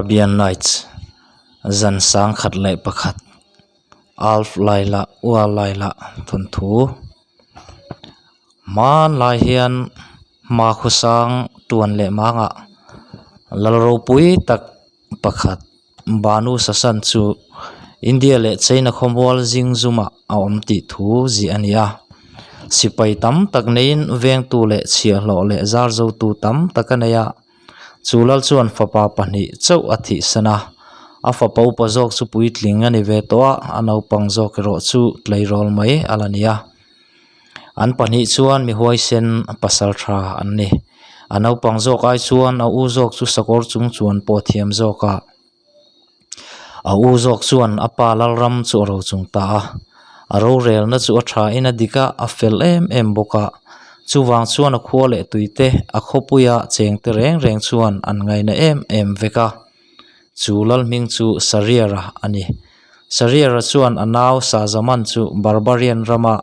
Arabian Nights zan sang khat leh pakhat Alf Laila Ua Laila thawnthu hmanlai hian hma khawsang tuan leh mangah lal ropui tak pakhat Banu Sasan chu India leh China khawmual zing zumah a awm tih thu ziah a ni a. Sipai tam tak neiin vengtu leh chhiahhlawh leh zar zotu tam tak a nei a. Chu lal chuan fapa pahnih chauh a thihsan a, a fapa upa zawk chu puitling a ni ve tawh a, a naupang zawk erawh chu tleirawl mai a la ni a. An pahnih chuan mi huaisen pasal tha an ni. A naupang zawk ai chuan a u zawk chu sakawr chung chuan pawh a thiam zawk a. A u zawk chuan a pa Lalram chu a ro chung ta a, a rorelna chu a thain a dik a, a fel em em bawk a. Chuvang chuan a khua leh tuite a khawpuia chengte reng reng chuan an ngaina em em vek a. Chu Lalhming chu Sariara a ni. Sariara chuan a nau Sazaman chu Barbarian rama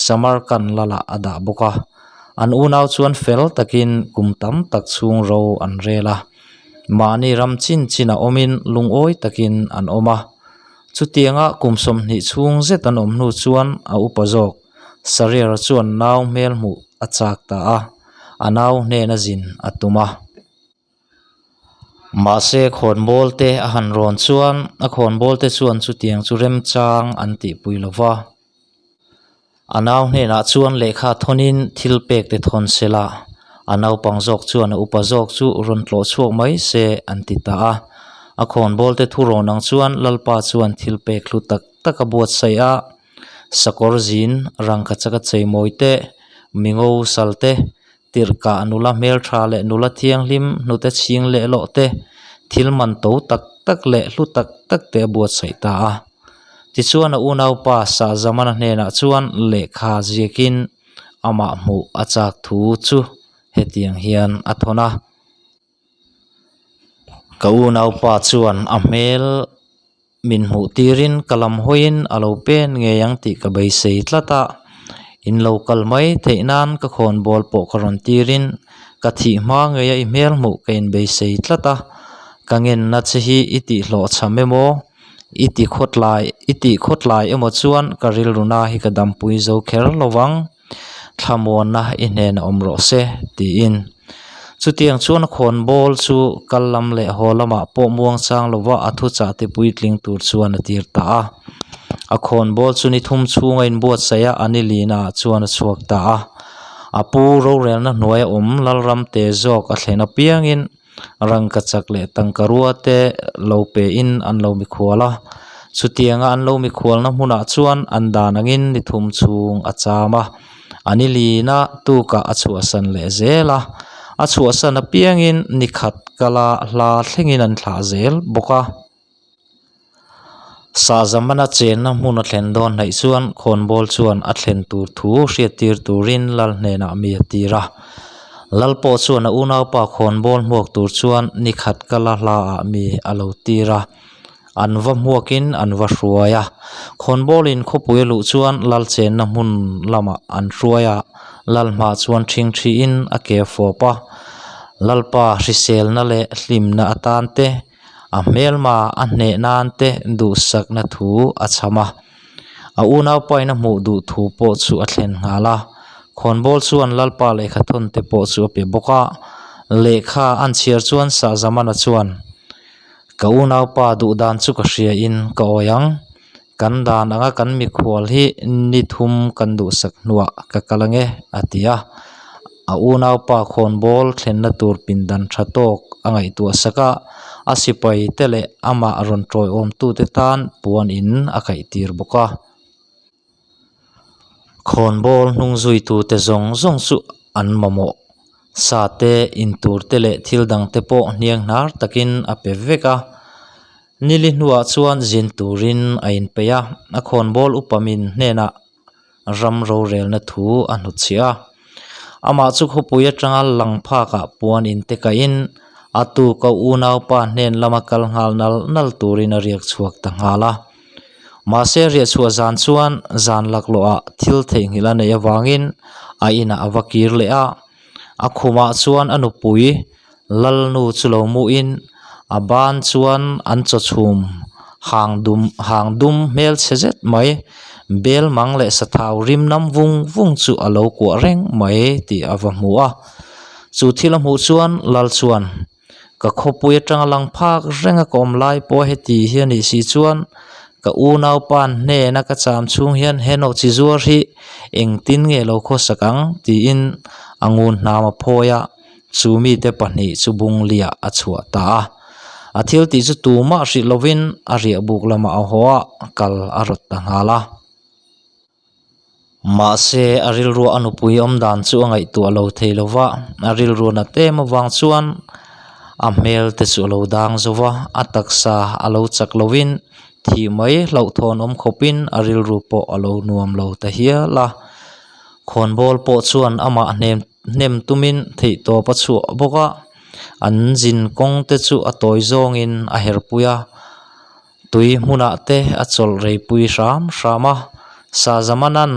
Samarkand lalah a dah bawk a. An unau chuan fel takin kum tam tak chhung ro an rel a. Mahni ram chin chin a awmin lungawi takin an awm a. Chutianga kum 20 chhung zet an awm hnu chuan a upa zawk Sariara chuan nau hmel hmuh a chak ta a, a nau hnena zin a tum a. Mahse khawnbawl te a han rawn chuan a khawnbawl te chuan chutiang chu remchang an tihpui lo va. A nau hnenah chuan lehkha thawnin thil pek te thawn se la, a naupang zawk chuan a upa zawk chu rawn tlawh chhuak mai se an ti ta a. A khawnbawl te thu rawn ang chuan Lalpa chuan thil pek hlu tak tak a buatsaih a, sakawr zin, rangkachak a cheimawi te, mingo sal te, Tirhkah nula hmeltha leh nula thianghlim hnute chhing leh lawh te, thil man to tak tak leh hlu tak tak te a buatsaih ta a. Tichuan a unaupa Sahzamana hnenah chuan lehkha ziakin amah hmuh a chak thu chu hetiang hian a thawn a. Ka unaupa chuan a hmel Min hmuh tirin ka lam hawiin a lo pen ngei ang tih ka beisei tlat a, in lo kal mai theih nan ka khawnbawl pawh ka rawn tirin ka thih hma ngeia i hmel hmuh ka inbeisei tlat a, ka ngenna che hi i tihhlawhchham emaw, i ti khawtlai i tih khawtlai emaw chuan ka rilruna hi ka dampui zo kher lo vang. Thlamuanna i hnenah awm rawh se, tiin. Chutiang chuan a khawnbawl chu kal lam leh haw lamah pawh muang chang lova a thuchah te puitling tur chuan a tir ta a. A khawnbawl chu ni thum chhunga inbuatsaih a, a ni lina ah chuan a chhuak ta a. A pu rorelna hnuaia awm Lalram te zawk a thlen apiangin rangkachak leh tangkarua te lo pein an lo mikhual a. Chutianga an lo mikhualna hmunah chuan an dan angin ni thum chhung a cham a. A ni lina tukah a chhuahsan leh zel a, a chhuahsan apiangin ni khat kala hla thlengin an thlah zel bawk a. Sahzamana chenna hmun a thlen dawn hnaih chuan khawnbawl chuan a thlen tur thu hriattir turin lal hnenah mi a tir a. Lal pawh chuan a unaupa khawnbawl hmuak tur chuan ni khat kala hlaah mi a lo tir a. An va hmuakin an va hruai a. Khawnbawlin khawpui a luh chuan lal chenna hmun lamah an hruai a, lal hmah chuan ṭhingṭhiin a ke fawp a. Lalpa hriselna leh hlimna atan te, a hmelma a hneh nan te duhsakna thu a chham a. A unaupain a hmuh duh thu pawh chu a thlen nghal a. Khawnbawl chuan Lalpa lehkha thawn te pawh chu a pe bawk a. Lehkha an chhiar chuan Sahzamana chuan, Ka unaupa duh dan chu ka hria in ka awi ang. Kan dan anga kan mikhual hi ni thum kan duhsak hnuah ka kal ange, a ti a. A unaupa khawnbawl thlenna tur pindan tha tawk a ngaihtuah sak a, a sipai te leh amah rawn tawiawmtute tan puan in a kaih tir bawk a. Khawnbawl hnung zuitute zawng zawng chu an mamawh. Sa te, intur te leh thil dang te pawh hniang hnar takin a pe vek a. Nili hnuah chuan zin turin a inpeih a, a khawnbawl upa min hnenah ram rorelna thu a hnutchhiah a. Amah chu khawpui atanga lang phakah puan inte kaihin a tuka unaupa hnen lama kal nghal nal nal turin a riak chhuak ta nghal a. Mahse riahchhuah zan chuan zan laklawhah thil theihnghilh a neih avangin a inah a va kir leh a, a khumah chuan a nupui Lalnu chu lo muhin A ban chuan an chaw chhum hang dum hang dum hmel chhe zet mai bel mang leh sathau rim nam vung vung chu a lo kuah reng mai tih a va hmu a. Chu thil a hmuh chuan lal chuan ka khawpui atanga lang phak reng a ka awm lai pawh heti hi a nih si chuan ka unaupa hnena ka cham chhung hian he nawhchi zuar hi engtin nge lo khawsak ang tiin a ngun hnam a phawi a. Chu mite pahnih chu Bunglia a chhuah ta a. A thil tih chu tumah hrilh lovin a riah buk lamah a haw a, kal a rawt ta nghal a. Mahse, a rilrua a nupui awm dan chu a ngaihtuah lo thei lo va, a rilru nat em avang chuan a hmel te chu a lo dang zo va, a taksa a lo chak lovin thih mai hlauhthawn awm khawpin a rilru pawh a lo nuam lo ta hial a. Khawnbawl pawh chuan amah hnem. hnem tumin theihtawp a chhuah bawk a an zin kawng te chu a tawi zawngin a herpui a tui hmunah te a chawlh rei pui hram hram a Sazamana'n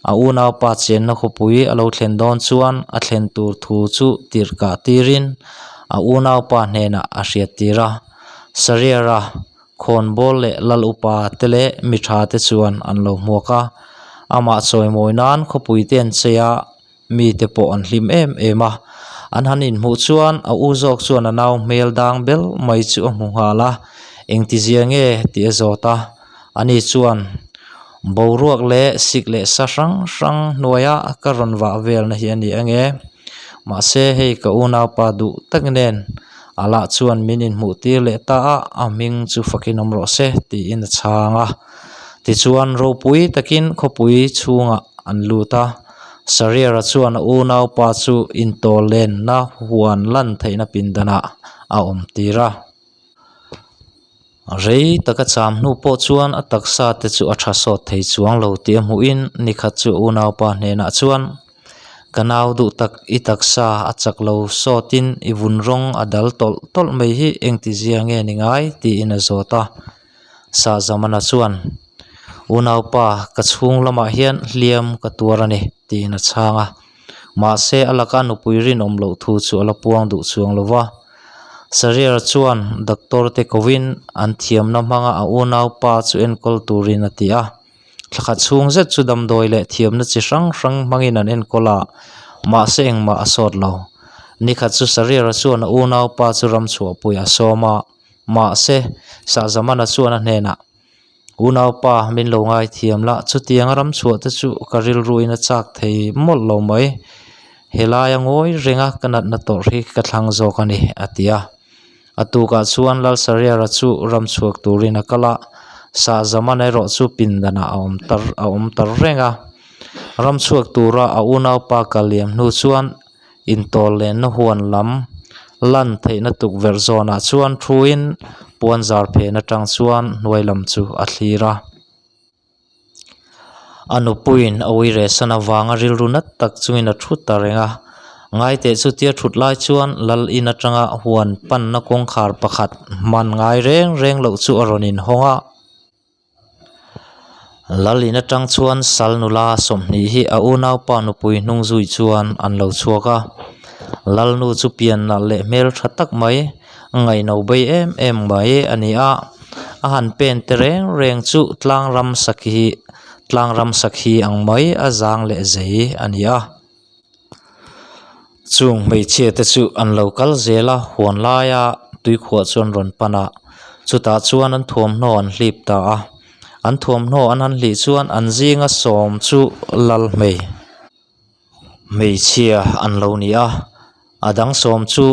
a unaupa chenna khawpui a lo thlen dawn chuan a thlen tur thu chu tirh kah tirin a unaupa hnenah a hriat tir a Sariara khawnbawl leh lal upa te leh mi tha te chuan an lo hmuak a amah chawimawi nan khawpui te an chei a. Mite pawh an hlim em em a, an han inhmuh chuan a u zawk chuan a nau hmel dang bel mai chu a hmu nghal a, engtizia nge tih a zawt a, ani chuan boruak leh sik leh sa hrang hrang hnuaia ka rawn vah velna hi a ni ange, mahse hei ka unaupa duh tak nen a lah chuan min inhmuh tir leh ta a, a hming chu fakin awm rawh se tiin a chhang a, tichuan ropui takin khawpui chhungah an lut a. Sariara chuan a unaupa chu intawllenna huan lan theihna pindanah a awm tir a. Rei taka cham hnu pawh chuan a taksa te chu a tha sawt thei chuang lo tih a hmuhin nikhat chu a unaupa hnenah chuan, Ka nau duh tak i taksa a chak lo sawtin i vun rawng a dal tawlh tawlh mai hi engtizia nge ni ngai? tiin a zawt a. Sahzamana chuan, Unaupa, ka chhung lamah hian hliam ka tuar a ni, tiin a chhang a. Mahse, a laka nupui rinawm loh thu chu a la puang duh chuang lo va. Sariar chuan doctor te kovin an thiamna hmanga a unaupa chu enkawl turin a ti a. Thla khat chhung zet chu damdawi leh thiamna chi hrang hrang hmangin an enkawl a, mahse engmah a sawt lo. Nikhat chu Sariara chuan a unaupa chu ramchhuahpui a sawm a. Mahse, Sahzamana chuan a hnenah, Unaupa, min lo ngaithiam la, chutiang ram chhuah te chu ka rilruin a chak thei mawlh lo mai. Helaia ngawi renga ka natna tawrh hi ka thlang zawk a ni, a ti a. A tukah chuan Lalsariara chu ram chhuak turin a kal a, Sahzamana erawh chu pindanah a awm tar a awm tar reng a. Ram chhuak tura a unaupa kal liam hnu chuan Intawllenna huan lam lan theihna tukverh zawnah chuan thuin puan zar phen atang chuan hnuai lam chu a thlir a. A nupuiin a uiresan avanga rilru nat tak chungin a thu ta reng a. Ngaiteh chutia thut lai chuan lal in atanga huan panna kawngkhar pakhat hman ngai reng reng loh chu a rawn inhawng a. Lalin atang chuan sal nula 20 hi a unaupa nupui hnung zui chuan an lo chhuak a, Lalnu chu pian nalh leh hmel tha tak mai, ngaihno bei em em mai a ni a, a han pen te reng reng chu tlang ram sakhi tlang ram sakhi ang mai a zang leh zei a ni a. Chung hmeichhia te chu an lo kal zel a, huan laia tuikhuah chu an rawn pan a, chutah chuan an thuamhnaw an hlip ta a, an thuamhnaw an han hlih chuan an zinga sawm chu lal hmei hmeichhia an lo ni a, a dang sawm chu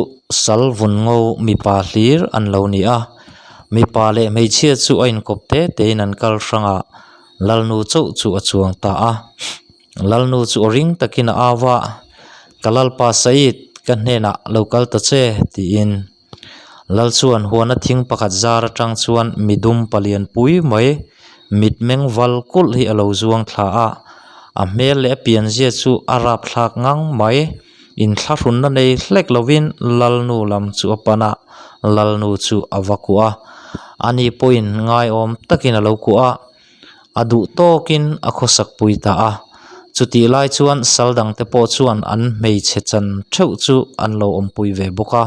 sal vun ngo mipa hlir an lo ni a, mipa leh hmeichhia chu a inkawp te te in an kal hrang a, lalnu chauh chu a chuang ta a. Lalnu chu aw ring takin a au a, Ka Lalpa Said, ka hnenah lo kal ta che, tiin. Lal chuan huana thing pakhat zar atang chuan midum palian pui mai, mitmeng val kulh hi a lo zuang thla a. A hmel leh a pianzia chu a rapthlak ngang mai. Inthlahrunna nei hlek lovin Lalnu lam chu a pan a, Lalnu chu a va kuah a. Ani pawhin ngaiawm takin a lo kuah a. A duh tawkin a khawsak pui ta a, chutih lai chuan sal dangte pawh chuan an hmeichhe chan theuh chu an lo awmpui ve bawk a.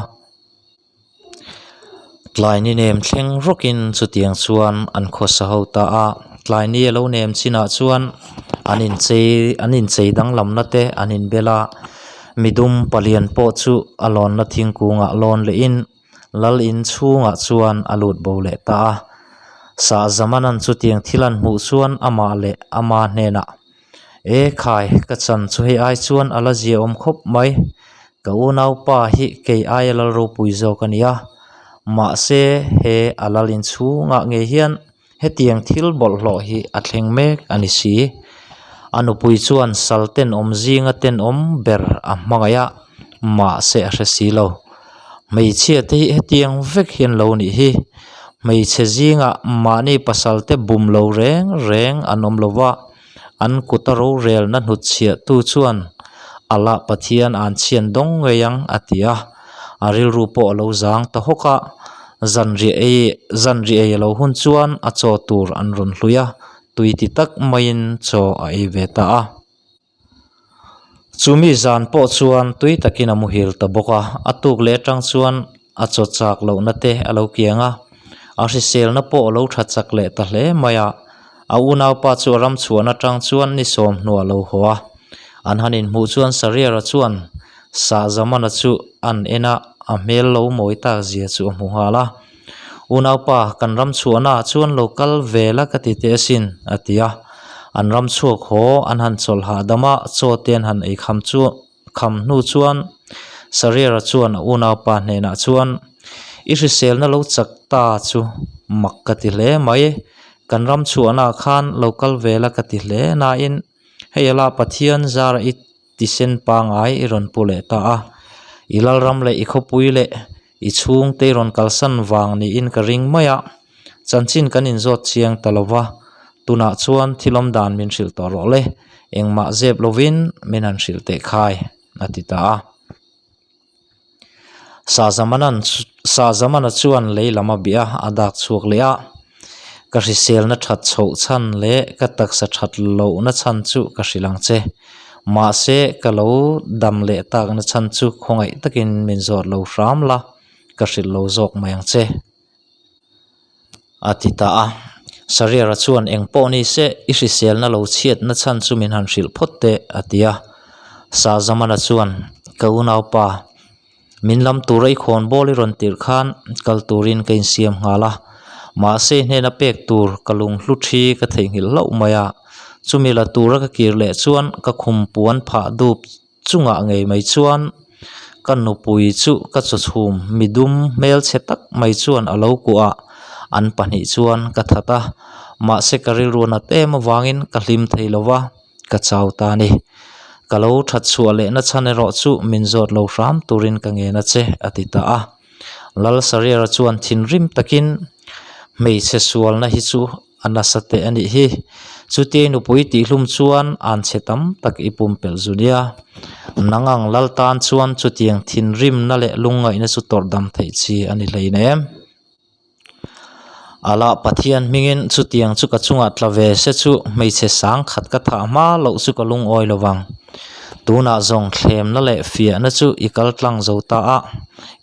Tlai ni nem thleng rawkin chutiang chuan an khawsa ho ta a, tlai ni a lo nem chinah chuan an inchei an inchei danglamna te an inbel a, midum palian pawh chu a lawnna thingkungah lawn lehin lal in chhungah chuan a lut bo leh ta a. Sah Zamana'n chutiang thil an hmuh chuan amah leh ama hnenah, E khai, ka chan chu hei ai chuan a la zia awm khawp mai. Ka unaupa hi kei aia lal ropui zawk a ni a, mahse he a lal inchhungah ngei hian hetiang thil bawlhhlawh hi a thleng mek a ni si. A nupui chuan sal tenawm zinga tenawm ber a hmangaih a, mahse a hre si lo. Hmeichhia te hi hetiang vek hian lo nih hi. Hmeichhe zingah mahni pasal te bum lo reng reng an awm lo va, an kuta rorelna hnutchhiah tu chuan Allah Pathian an chhian dawng ngei ang a ti a, a rilru pawh a lo zang ta hawk a, zanriah ei zanriah ei a lo hun chuan a chaw tur an rawn hlui a, tui ti tak maiin chaw a ei ve ta a. Chumi zan pawh chuan tui takin a muhil ta bawk a, a tuk leh atang chuan a chaw chak lohna te a lo kiang a, a hriselna pawh a lo tha chak leh ta hle mai a, a unaupa chu a ram chhuan atang chuan ni sawm hnuah a lo haw a, an han inhmuh chuan Sariara chuan Sahzamana chu an en a, a hmel lo mawi tak zia chu a hmu nghal a. Unaupa, kan ram chhuahnaah chuan lo kal ve la ka ti teh asin, a ti a. An ram chhuak haw an han chawlh hahdam a, chaw te an han ei kham chu kham hnu chuan Sariara chuan a unaupa hnenah chuan, I hriselna lo chak ta chu mak ka ti hle mai, kan ram chhuahnaah khan lo kal ve la ka ti hle nain hei ala Pathian zara i tisen pangai i rawn pu leh ta a, i lalram leh i khawpui leh I chhungte i rawn kalsan vang niin ka ring mai a, chanchin kan inzawt chiang ta lo va, tunah chuan thil awm dan min hrilh tawh rawh le, engmah zep lovin min han hrilh teh khai, a ti ta a. Sahzamana chuan lei lam a bih a, a dak chhuak leh a, Ka hriselna that chhoh chhan leh ka taksa that lohna chhan chu ka hrilh ang che. Mahse, ka lo dam leh takna chhan chu khawngaih takin min zawt lo hram la, ka hrilh lo zawk mai ang che, a ti ta a. Sariara chuan eng pawh ni se, i hriselna lo chhiatna chhan chu min han hrilh phawt teh, a ti a. Sahzamana chuan, Ka unaupa, Min lam tura i khawn bawl i rawn tirh khan kal turin ka insiam nghal a, mahse i hnena pek tur ka lunghlu thi ka theihnghilh hlauh mai a, chumi la tura ka kir leh chuan ka khum puan phah dup chungah ngei mai chuan ka nupui chu ka chawchhum midum hmelchhe tak mai chuan a lo kuah a, an pahnih chuan ka that a, mahse ka rilru nat em avangin ka hlim thei lo va. Ka chau ta a ni. Ka lo that chhuah lehna chhan erawh chu min zawt lo hram turin ka ngen a che, a ti ta a. Lal Sariara chuan thinrim takin, Hmeichhe sualna hi chu a nasa teh a nih hi. Chutia i nupui tihhlum chuan an chhe tam tak i pumpelh zu nia. Nang ang lal tan chuan chutiang thinrimna leh lungngaihna chu tawrh dam theih chi a ni hleinem. Alah Pathian hmingin chutiang chu ka chungah tla ve se chu hmeichhe sang khat ka thah hma loh chu ka lungawi lo vang. Tunah zawng thlemna leh fiahna chu i kal tlang zo ta a,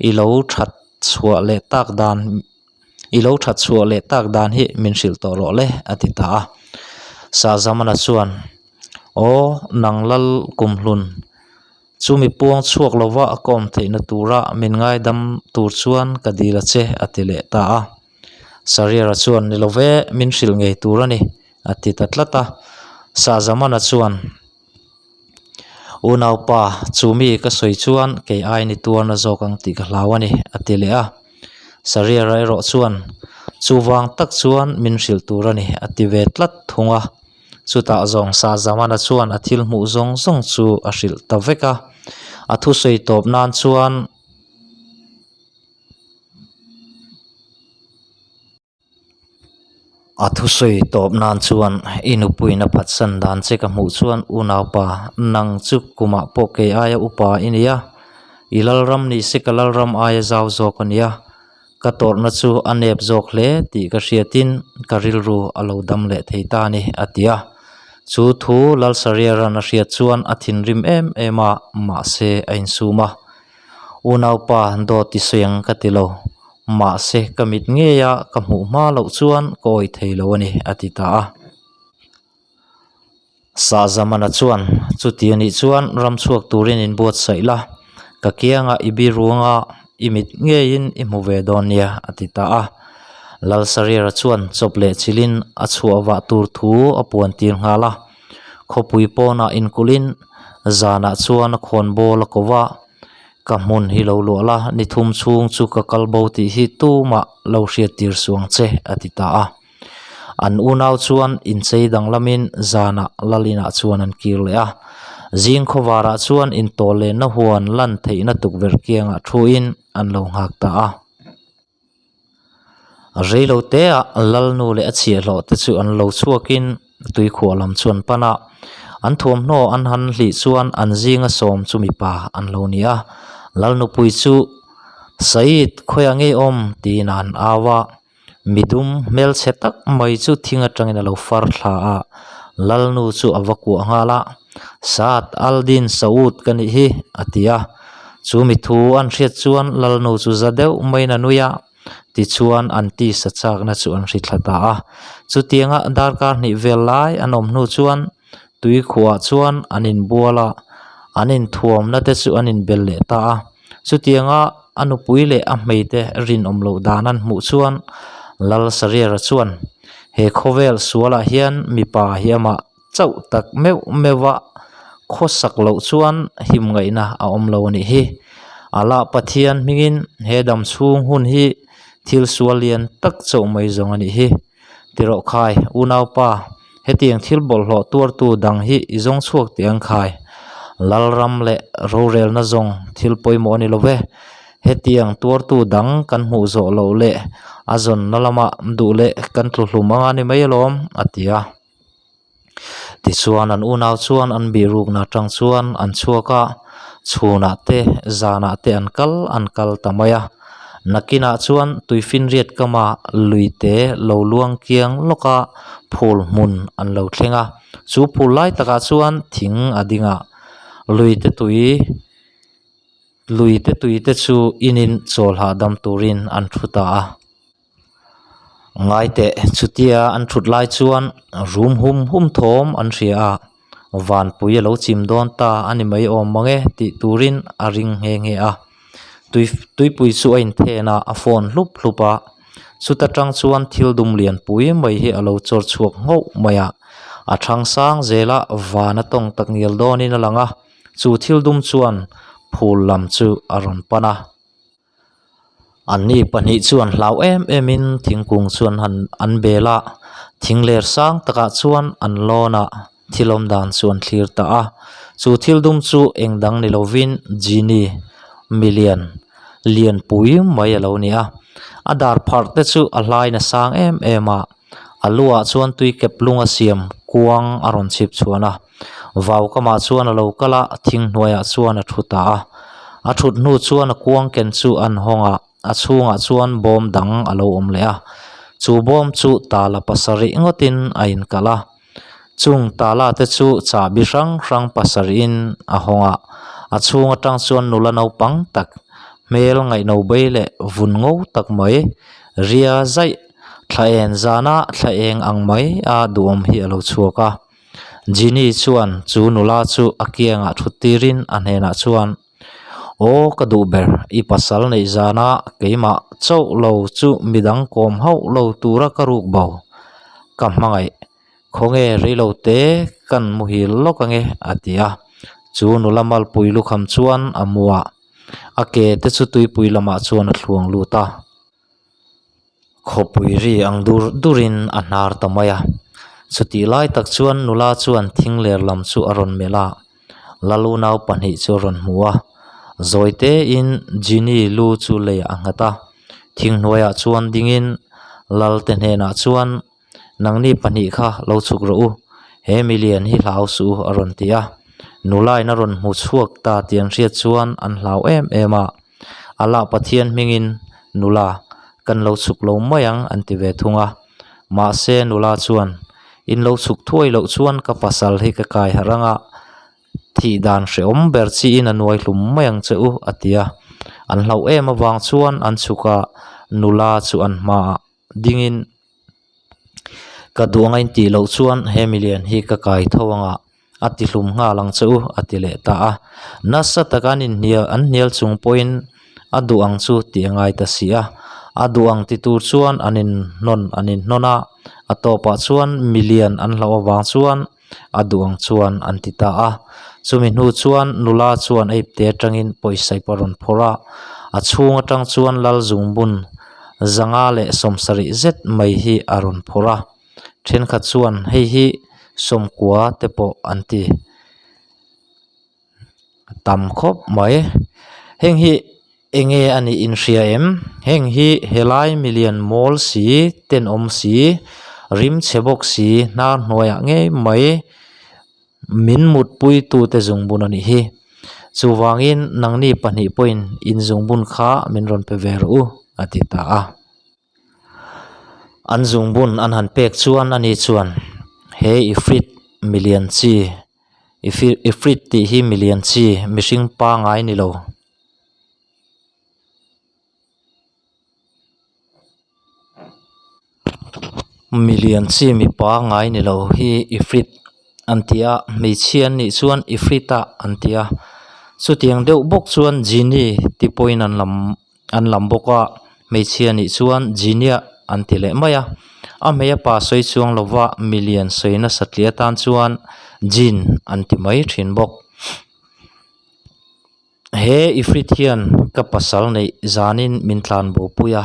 i lo that chhuah leh tak dan i lo that chhuah leh tak dan hi min hrilh tawh rawh le a ti ta a. Sahzamana chuan, Aw nang lal kumhlun, Chumi puang chhuak lova a kawm theihna tura min ngaidam tur chuan ka dil a che, a ti leh ta a. Sariara chuan, Ni lo ve, min hrilh ngei tur a ni, a ti ta tlat a. Sahzamana chuan, Unaupa, chumi ka sawi chuan kei ain i tuarna zawk ang tih ka hlau a ni, a ti leh a. Sariara erawh chuan, Chuvang tak chuan min hrilh tur a ni, a ti ve tlat thung a. Chutah zawng Sahzamana chuan a thil hmuh zawng zawng chu a hrilh ta vek a, a thusawi tawp nan chuan a thusawi tawp nan chuan i nupuiin a phatsan dan che ka hmuh chuan unaupa nang chu kumah pawh kei aia upa i ni a, i lalram ni se ka lalram aia zau zawk a nia. Ka tawrhna chu a nep zawk hle tih ka hriatin ka rilru a lo dam leh thei ta a ni, a ti a. Chu thu Lalsariara'n a hriat chuan a thinrim em em a, mahse a insum a. Unaupa dawt i sawi ang ka ti lo. Mahse, ka mit ngeia ka hmuh hma loh chuan ka awih thei lo a ni, a ti ta a. Sahzamana chuan, Chuti a nih chuan ram chhuak turin inbuatsaih la, ka kiangah i biruanga i mit ngeiin i hmu ve dawn nia, a ti ta a. Lalsariara chuan chawp leh chilhin a chhuah vah tur thu a puan tir nghal a. Khawpui pawnah inkulhin zanah chuan a khawnbawl a ko va, Ka hmun hi lo luah la, ni thum chhung chu ka kal bo tih hi tumah lo hriat tir suang che, a ti ta a. An unau chuan inchei danglamin zanah Lalinah chuan an kir leh a. Zing khawvarah chuan intawhlenna huan lan theihna tukverh kiangah thuin an lo nghak ta a. Reilo teah Lalnu leh a chhiahhlawh te chu an lo chhuakin tuikhuah lam chu an pan a. An thuamhnaw an han hlih chuan an zinga sawm chu mipa an lo ni a. Lalnupui chu, Said, khawiah nge i awm? tiin a han au a. Midum hmelchhe tak mai chu thing atangin a lo far thla a, Lalnu chu a va kuah nghal a, Saad al-Din Saud ka nih hi, a ti a. Chu mi thu an hriat chuan Lalnu chu za deuh maiin a nui a, tichuan an tisa chakna chu an hri thla ta a. Chutianga darkar hnih vel lai an awm hnu chuan tuikhuah chuan an inbual a, an inthuamna te chu an inbel leh ta a. Chutianga a nupui leh a hmeite rinawm loh dan an hmuh chuan Lal Sariara chuan, He khawvel sualah hian mipa hi amah chauh tak meuh meuh a, khawsak loh chuan him ngaihna a awm lo a nih hi. Allah Pathian hmingin he dam chhung hun hi thil sual lian tak chauh mai zawng a nih hi. Tirawh khai, unaupa, hetiang thil bawlhhlawh tuartu dang hi i zawng chhuak teh ang khai. Lalram leh rorelna zawng thil pawimawh a ni lo ve. Hetiang tuartu dang kan hmuh zawh loh leh a zawnna lamah duh leh kan tlu hlum anga ni mai alawm, a ti a. Tichuan an unau chuan an bihrukna atang chuan an chhuak a, chhunah te zanah te an kal an kal ta mai a. Nakinah chuan tuifinriat kama luite lo luang kiang lawka phul hmun an lo thleng a, chu phul lai takah chuan thing a ding a, luite tui luite tui te chu inin chawl hahdam turin an thu ta a. Ngaiteh chutia an thut lai chuan rum hum hum thawm an hria a, vanpui a lo chim dawn ta a ni mai awm mang e tih turin a ring nghe nghe a. Tui tuipui chu a inthen a, a phone hlup hlup a, chuta tang chuan thil dum lian pui mai hi a lo chawr chhuak nghauh mai a, a thang sang zel a, van a tawng tak ngial dawnin a lang a, chu thil dum chuan phul lam chu a rawn pan a. Anni pahnih chuan hlau em em in thingkung chuan han an bel a, thing ler sang takah chuan an lawn a, thil awm dan chu an thlir ta a. Chu thil dum chu eng dang ni lovin Genie milian lianpui mai a lo ni a, a dar pharh te chu a hlain a sang em em a, a luah chuan tui kep lung a siam kuang a rawn chhip chhuan a. Vau kamah chuan a lo kal a, thing hnuaiah chuan a thu ta a. A thut hnu chuan a kuang ken chu an hawng a, a chhungah chuan bawm dang a lo awm leh a. Chu bawm chu tala pasarih ngawtin a inkalh a. Chung tala te chu chahbi hrang hrang pasarihin a hawng a, a chhung atang chuan nula naupang tak, hmel ngaihno bei leh vun ngo tak mai, ria zaih, thla en zana thla eng ang mai a duhawm hi a lo chhuak a. Genie chuan chu nula chu a kiangah thut tirin a hnenah chuan, Aw ka duh ber, i pasal neih zana keimah chauh lo chu midang kawm hauh lo tura ka ruk bo. Ka hmangaih, khawnge reilo te kan muhil lawk ange a ti a. Chu nula malpui lukham chuan a mu a, a ke te chu tuipui lamah chuan a thluang lut a. Khawpui ri ang dur durin a hnar ta mai a, chutih lai tak chuan nula chuan thing ler lam chu a rawn melh a, Lalunau pahnih chu a rawn hmu a, zawi tein Genie lu chu leiah a nghat a, thing hnuaiah chuan dingin Lalte hnenah chuan Nangni pahnih kha lo chhuk rawh u, he milian hi hlau suh u a rawn ti a, nula in a rawn hmu chhuak ta tih an hriat chuan an hlau em em a. Allah Pathian hmingin nula kan lo chhuk lo mai ang an ti ve thung a. Mahse nula chuan in lo chhuk thuai loh chuan ka pasal hi ka kai harh anga thih dan hrehawm ber chiin a nuai hlum mai ang che u a ti a. An hlauh em avang chuan an chhuk a. Nula chu an hmaah dingin, Ka duh anga intih loh chuan he milian hi ka kai tho anga a ti hlum nghal ang che u, a ti leh ta a. Nasa taka an inhnial an hnial chung pawhin a duh ang chu tih a ngai ta si a. A duh ang ti tur chuan an inhnawn an inhnawn a, a tawpah chuan milian an hlauh avang chuan a duh ang chuan an ti ta a. Chumi hnu chuan nula chuan a ipte atangin pawisa ip a rawn phawrh a, a chhung atang chuan lal zungbun zanga leh sawmsarih zet mai hi a rawn phawrh a. Thenkhat chuan hei hi sawmkua te pawh an ti tam khawp mai. Heng hi eng nge a nih inhria em? Heng hi helai milian mawl si tenawm si rim chhe bawk si hnar hnuaiah ngei mai min mutpui tute zungbun a nih hi. Chuvangin nangni pahnih pawhin in zungbun kha min rawn pe ve rawh u a ti ta a. An zungbun an han pek chuan ani chuan he Ifrit milian chi Ifrit tih hi milian chi mihring pangai ni lo. Milian chi mipa ngai ni lo hi Ifrit an ti a hmeichhia an nih chuan Ifrit-a an ti a chutiang deuh bawk chuan Genie ti pawhin an lam an lam bawk a hmeichhia nih chuan Genie an ti leh mai a a hmei a pa sawi chuang lova milian sawi nasa tliah atan chuan Jinn an ti mai thin bawk. He Ifrit hian ka pasal neih zanin min tlan bo pui a,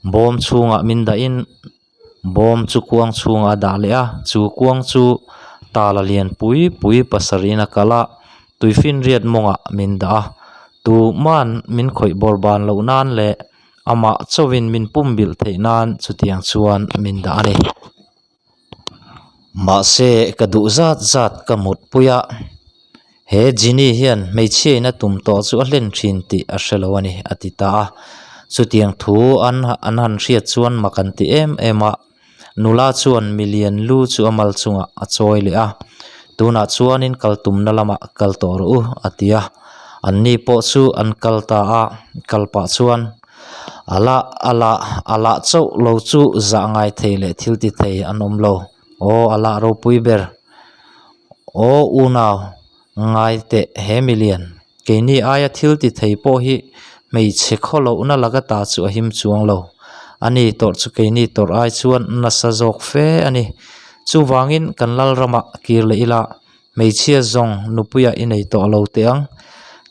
bawm chhungah min dahin bawm chu kuang chhungah a dah leh a, chu kuang chu tala lian pui pui pasarih in a kal a, tuifinriat mawngah min dah a, tuhman min khawih bawr ban loh nan leh amah chauhin min pumbilh theih nan chutiang chuan min dah a ni. Mahse ka duh zat zat ka mutpui a, he Genie hian hmeichhia in a tum tawh chu a hlen thin tih a hre lo a ni a ti ta a. Chutiang thu an an han hriat chuan mak an ti em em a, nula chuan milian lu chu a mal chungah a chawi leh a, tunah chuanin kal tumna lamah kal tawh rawh u a ti a, anni pawh chu an kal ta a, kal pah chuan. A lah a lah a lah chauh lo chu zah ngai thei leh thil ti thei an awm lo. Aw a lah ropui ber. Aw unau ngai teh he milian keini aia thil ti thei pawh hi hmeichhe khaw lohna laka ta chu a him chuang lo. A ni tawrh chu keini tawrh ai chuan nasa zawk fe a ni. Chuvangin kan Lalramah kir leh ila Hmeichhia zawng nupuiah i nei tawh lo teh ang,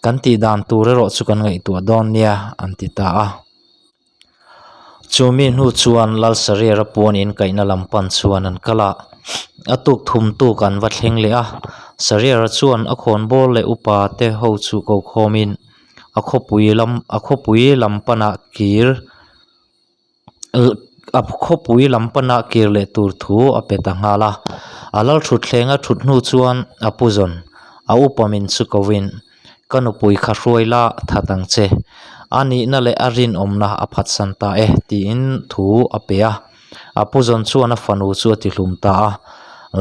kan tih dan tur erawh chu kan ngaihtuah dawn nia, an ti ta a. Chumi hnu chuan Lalsariara puan in kaihna lam pan chuan an kal a, a tuk thum tuk an va thleng leh a. Sariara chuan a khawnbawl leh upa te ho chu ko khawmin a khawpui lam a khawpui lam panah kir A khawpui lam pana kir leh tur thu a pe ta nghal a, a lal thutthleng a thut hnu chuan a pu zawn a upa min chu ko in ka nupui kha hruai la that ang che, a nihna leh a rinawmna a phatsan ta e tiin thu a pe a, a pu zawn chuan a fanu chu a ti hlum ta a,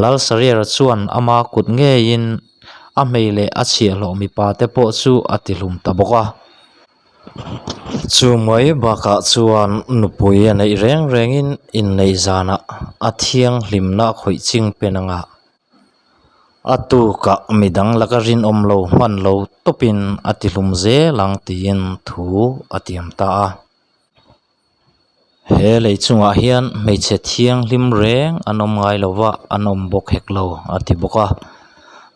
Lal Sariara chuan ama kut ngeiin a hmei leh a chhiahhlawh mipa te pawh chu a ti hlum ta bawk a. Chu mai bakah chuan nupui a neih reng rengin inneih zanah a thianghlimna a khawih ching pen anga a tukah midang laka rinawm lo hman lo tawpin a ti hlum zel ang tiin thu a tiam ta a. He lei chungah hian hmeichhe thianghlim reng an awm ngai lo va, an awm bawk hek lo a ti bawk a.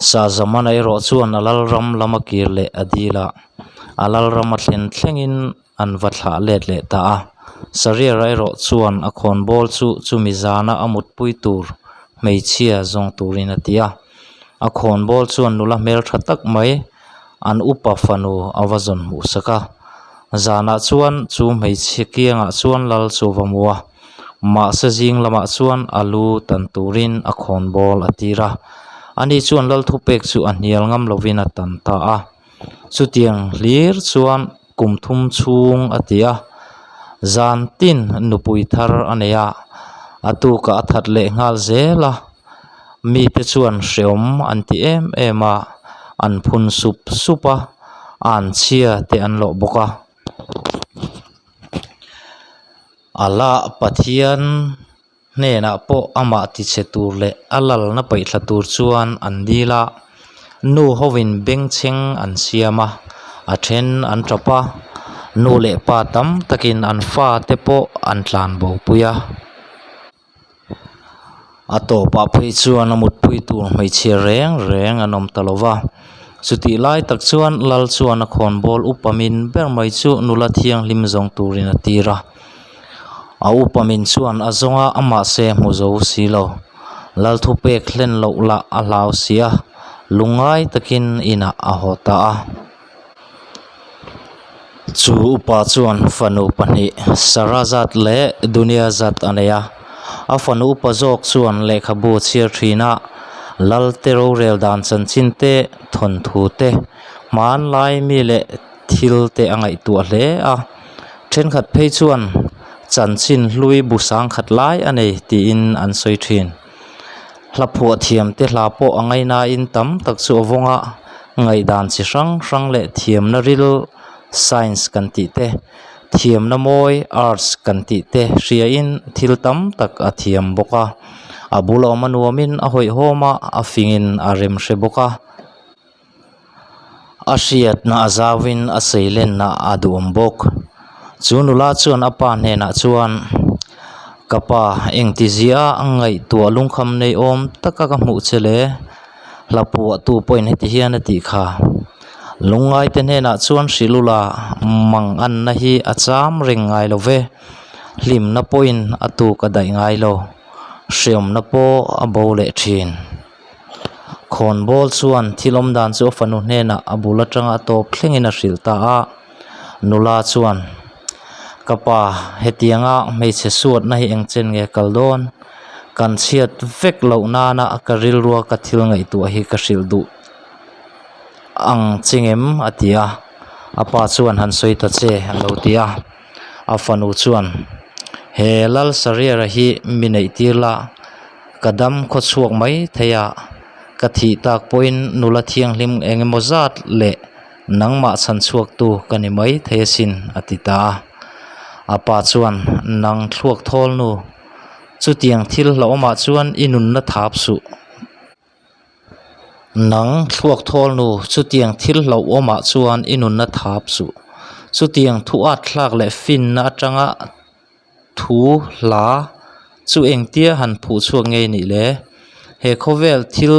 Sa Zamana erawh chuan a lalram lama kir leh a dil a, a lalram a thlen thlengin an va thlah let leh ta a. Sariara erawh chuan a khawnbawl chu chumi zana a mutpui tur hmeichhia zawng turin a ti a. A khawnbawl chuan nula hmeltha tak mai an upa fanu a va zawn hmuh sak a. Zanah chuan chu hmeichhe kiangah chuan lal chu a va mu a, mahse zing lamah chuan a lu tan turin a khawnbawl a tir a. Ani chuan lal thupek chu a hnial ngam lovin a tan ta a. Chutiang hlir chuan kum thum chhung a ti a, zan tin nupui thar a nei a, a tukah a that leh nghal zel a, mite chuan hreawm an ti em em a, an phun sup sup a, an chhia te an lawh bawk a. Allah Pathian hnenah pawh amah tichhe tur leh a lalna paihthla tur chuan an dil a, nu hovin bengchheng an siam a, a then an tap a, nu leh pa tam takin an fate pawh an tlanbo pui a. A tawpah phei chuan a mutpui tur hmeichhia reng reng an awm ta lo va, chutih lai tak chuan lal chuan a khawnbawl upa min ber mai chu nula thianghlim zawng turin a tir a, a upa min chuan a zawng a mahse hmu zo si lo, lal thupek hlen loh lah a hlau si a, lungngai takin inah a haw ta a. Chu upa chuan fanu pahnih Sarazat leh Duniazat a nei a, a fanu upa zawk chuan lehkhabu a chhiar thin a, Lalte rorel dan chanchin te, thawnthu te, hmanlai mi leh thil te a ngaihtuah hle a, thenkhat phei chuan chanchin hlui bu sangkhat lai a nei tiin an sawi thin. Hla phuah thiam te hla pawh a ngainain tam tak chu a vawng a, ngaihdan chi hrang hrang leh thiamna ril science kan tih te, thiamna mawi arts kan tih te hriain thil tam tak a thiam bawk a, a bul awm a nuamin a hawihhawm a, a fingin a rem hre bawk a. A hriatna a zauin a seilenna a duhawm bawk. Chu nula chuan a pa hnenah chuan, Ka pa, engtizia ngaihtuah lungkham nei awm taka ka hmuh che le? Hla puahtu pawhin heti hian a tih kha. Lungngaite hnenah chuan hrilh ula manganna hi a cham reng ngai lo ve. Hlimna pawhin a tuk a daih ngai lo. Hreawmna pawh a bo leh thin. Khawnbawl chuan thil awm dan chu a fanu hnenah a bul atanga a tawp thlengin a hrilh ta a, nula chuan, Ka pa, hetianga hmeichhe suatna hi eng chen nge kal dawn? Kan chhiat vek loh nana ka rilrua ka thil ngaihtuah hi ka hrilh duh ang che ngem? a ti a, a pa chuan han sawi ta che a lo ti a, a fanu chuan, He Lal Sariara hi mi neih tir la, Ka dam khaw chhuak mai thei a, ka thih tak pawhin nula thianghlim eng emaw zat leh nangmah chhan chhuaktu ka ni mai thei asin a ti ta a. A pa chuan, Nang thluak thawl nu, chutiang thil hlauhawmah chuan i nunna thap suh. Nang thluak thawl nu, chutiang thil hlauhawmah chuan i nunna thap suh. Chutiang thu at thlak leh finna atanga Thu hla chu engtia han phuh chhuak ngei nih le? He khawvel thil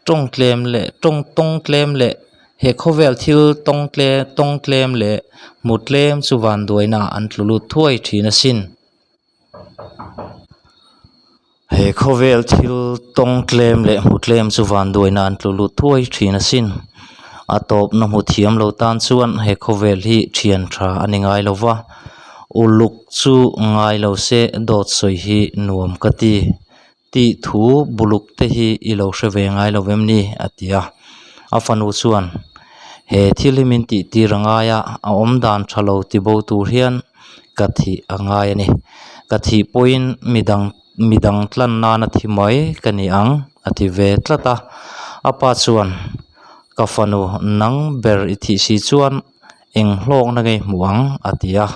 tawng tlem leh tawng tawng tlem leh he khawvel thil tawng tle tawng tlem leh hmu tlem chu vanduaina an tlu lut thuai thin asin. He khawvel thil tawng tlem leh hmu tlem chu vanduaina an tlu lut thuai thin asin. A tawpna hmu thiam lo tan chuan he khawvel hi thian tha a ni ngai lo va, uluk chu ngai lo se dawt sawi hi nuam ka ti. Tih thu buluk te hi i lo hre ve ngai lo vem ni? a ti a. A fanu chuan, He thil hi min tih tir a ngai a, a awmdan tha lo ti bo tur hian ka thih a ngai a ni. Ka thih pawhin midang midang tlan nana thi mai ka ni ang a ti ve tlat a. A pa chuan, Ka fanu nang ber i thih si chuan eng hlawkna ngei hmuh ang a ti a.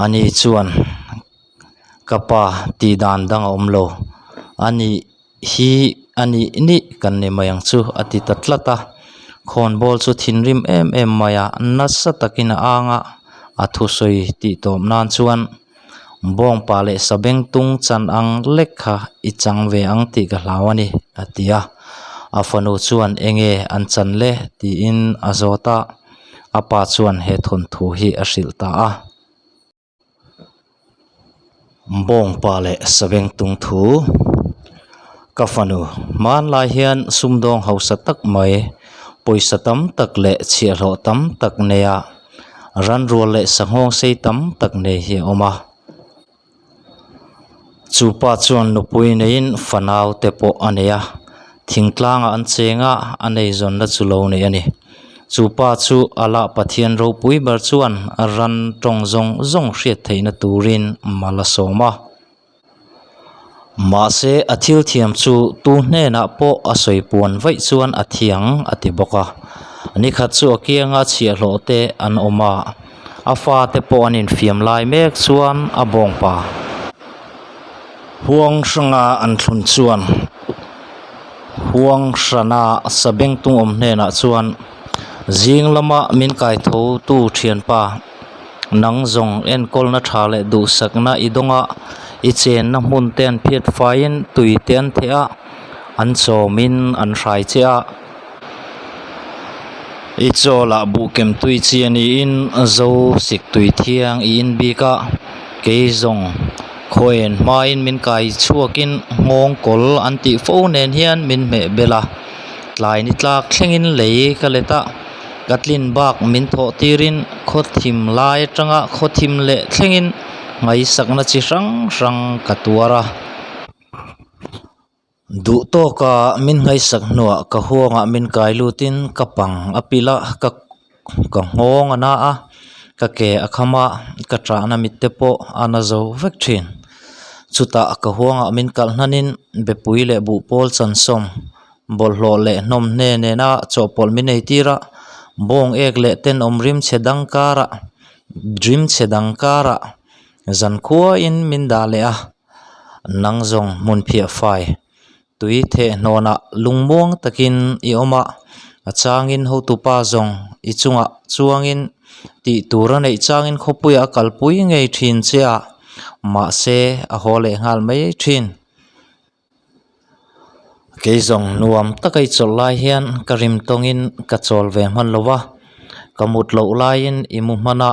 Ani chuan, Ka pa tih dan dang a awm lo. Ani hi a nih nih kan ni mai ang chu a ti ta tlat a. Khawnbawl chu thinrim em em mai a, nasa takin a ang a, a thusawi tih tawp nan chuan bawngpa leh sabengtung chan ang lek kha i chang ve ang tih ka hlau a ni a ti a. A fanu chuan enge an chan le tiin a zawt a, a pa chuan he thawnthu hi a hrilh ta a. Bawngpa leh Savengtung thu ka fanu hmanlai hian sumdawng hausa tak mai pawisa tam tak leh chhiahhlawh tam tak neia ranrual leh sanghawng sei tam tak nei hi a awm a chu pa chuan nupui neiin fanau te pawh a nei a thingtlangah an cheng a a neizawnna chu lo nei a ni. Chu pa chu Allah Pathian ropui ber chuan ran tawng zawng zawng hriat theihna turin mal a sawm a. Mahse a thil thiam chu tu hnenah pawh a sawi puan vaih chuan a thiang a ti bawk a. Nikhat chu a kianga chhiahhlawh te an awm a. A fate pawh an infiam lai mek chuan a bawngpa huang hranga an thlun chuan huang hrana sabengtung awm hnenah chuan zing lama min kaitho tu thianpa nang zawng enkawlna tha leh duhsakna i dawng a i chenna hmun te an phiat faiin tui te an theh a an chawmin an hrai che a. I chaw lah buh kem tui chi a niin zo sik tui thiang i in bik a kei zawng khawian hmain min kai chhuakin nghawng kawl an tih fo nen hian min hmeh bel a tlai ni tlak thlengin lei ka let a ka tlin bak min thawh tirin khaw thim lai atanga khaw thim leh thlengin ngaihsakna chi hrang hrang ka tuar a. Duh tawka min ngaihsak hnuah ka huangah min kai lutin ka pang a pilh a, ka ka nghawng a na a, ka ke a kham a, ka ṭahna mit te pawh a na zo vek ṭhin. Chutah ka huangah min kalh hnanin bepui leh buhpawl chansawm bawlhhlawh leh hnawmhne nena chawhpawlh min ei tir a, bawng ek leh tenawm rimchhe dang karah rimchhe dang karah zankhuain min dah leh a. Nang zawng hmun phiah fai tui thehhnawnah lungmuang takin i awm a, a changin hotupa zawng i chungah chuangin tih tur a neih changin khawpuiah a kalpui ngei thin che a, mahse a haw leh nghal mai thin. Kei zawng nuam taka i chawlh lai hian ka rim tawngin ka chawl ve hman lo va, ka mut loh laiin i mu hman a,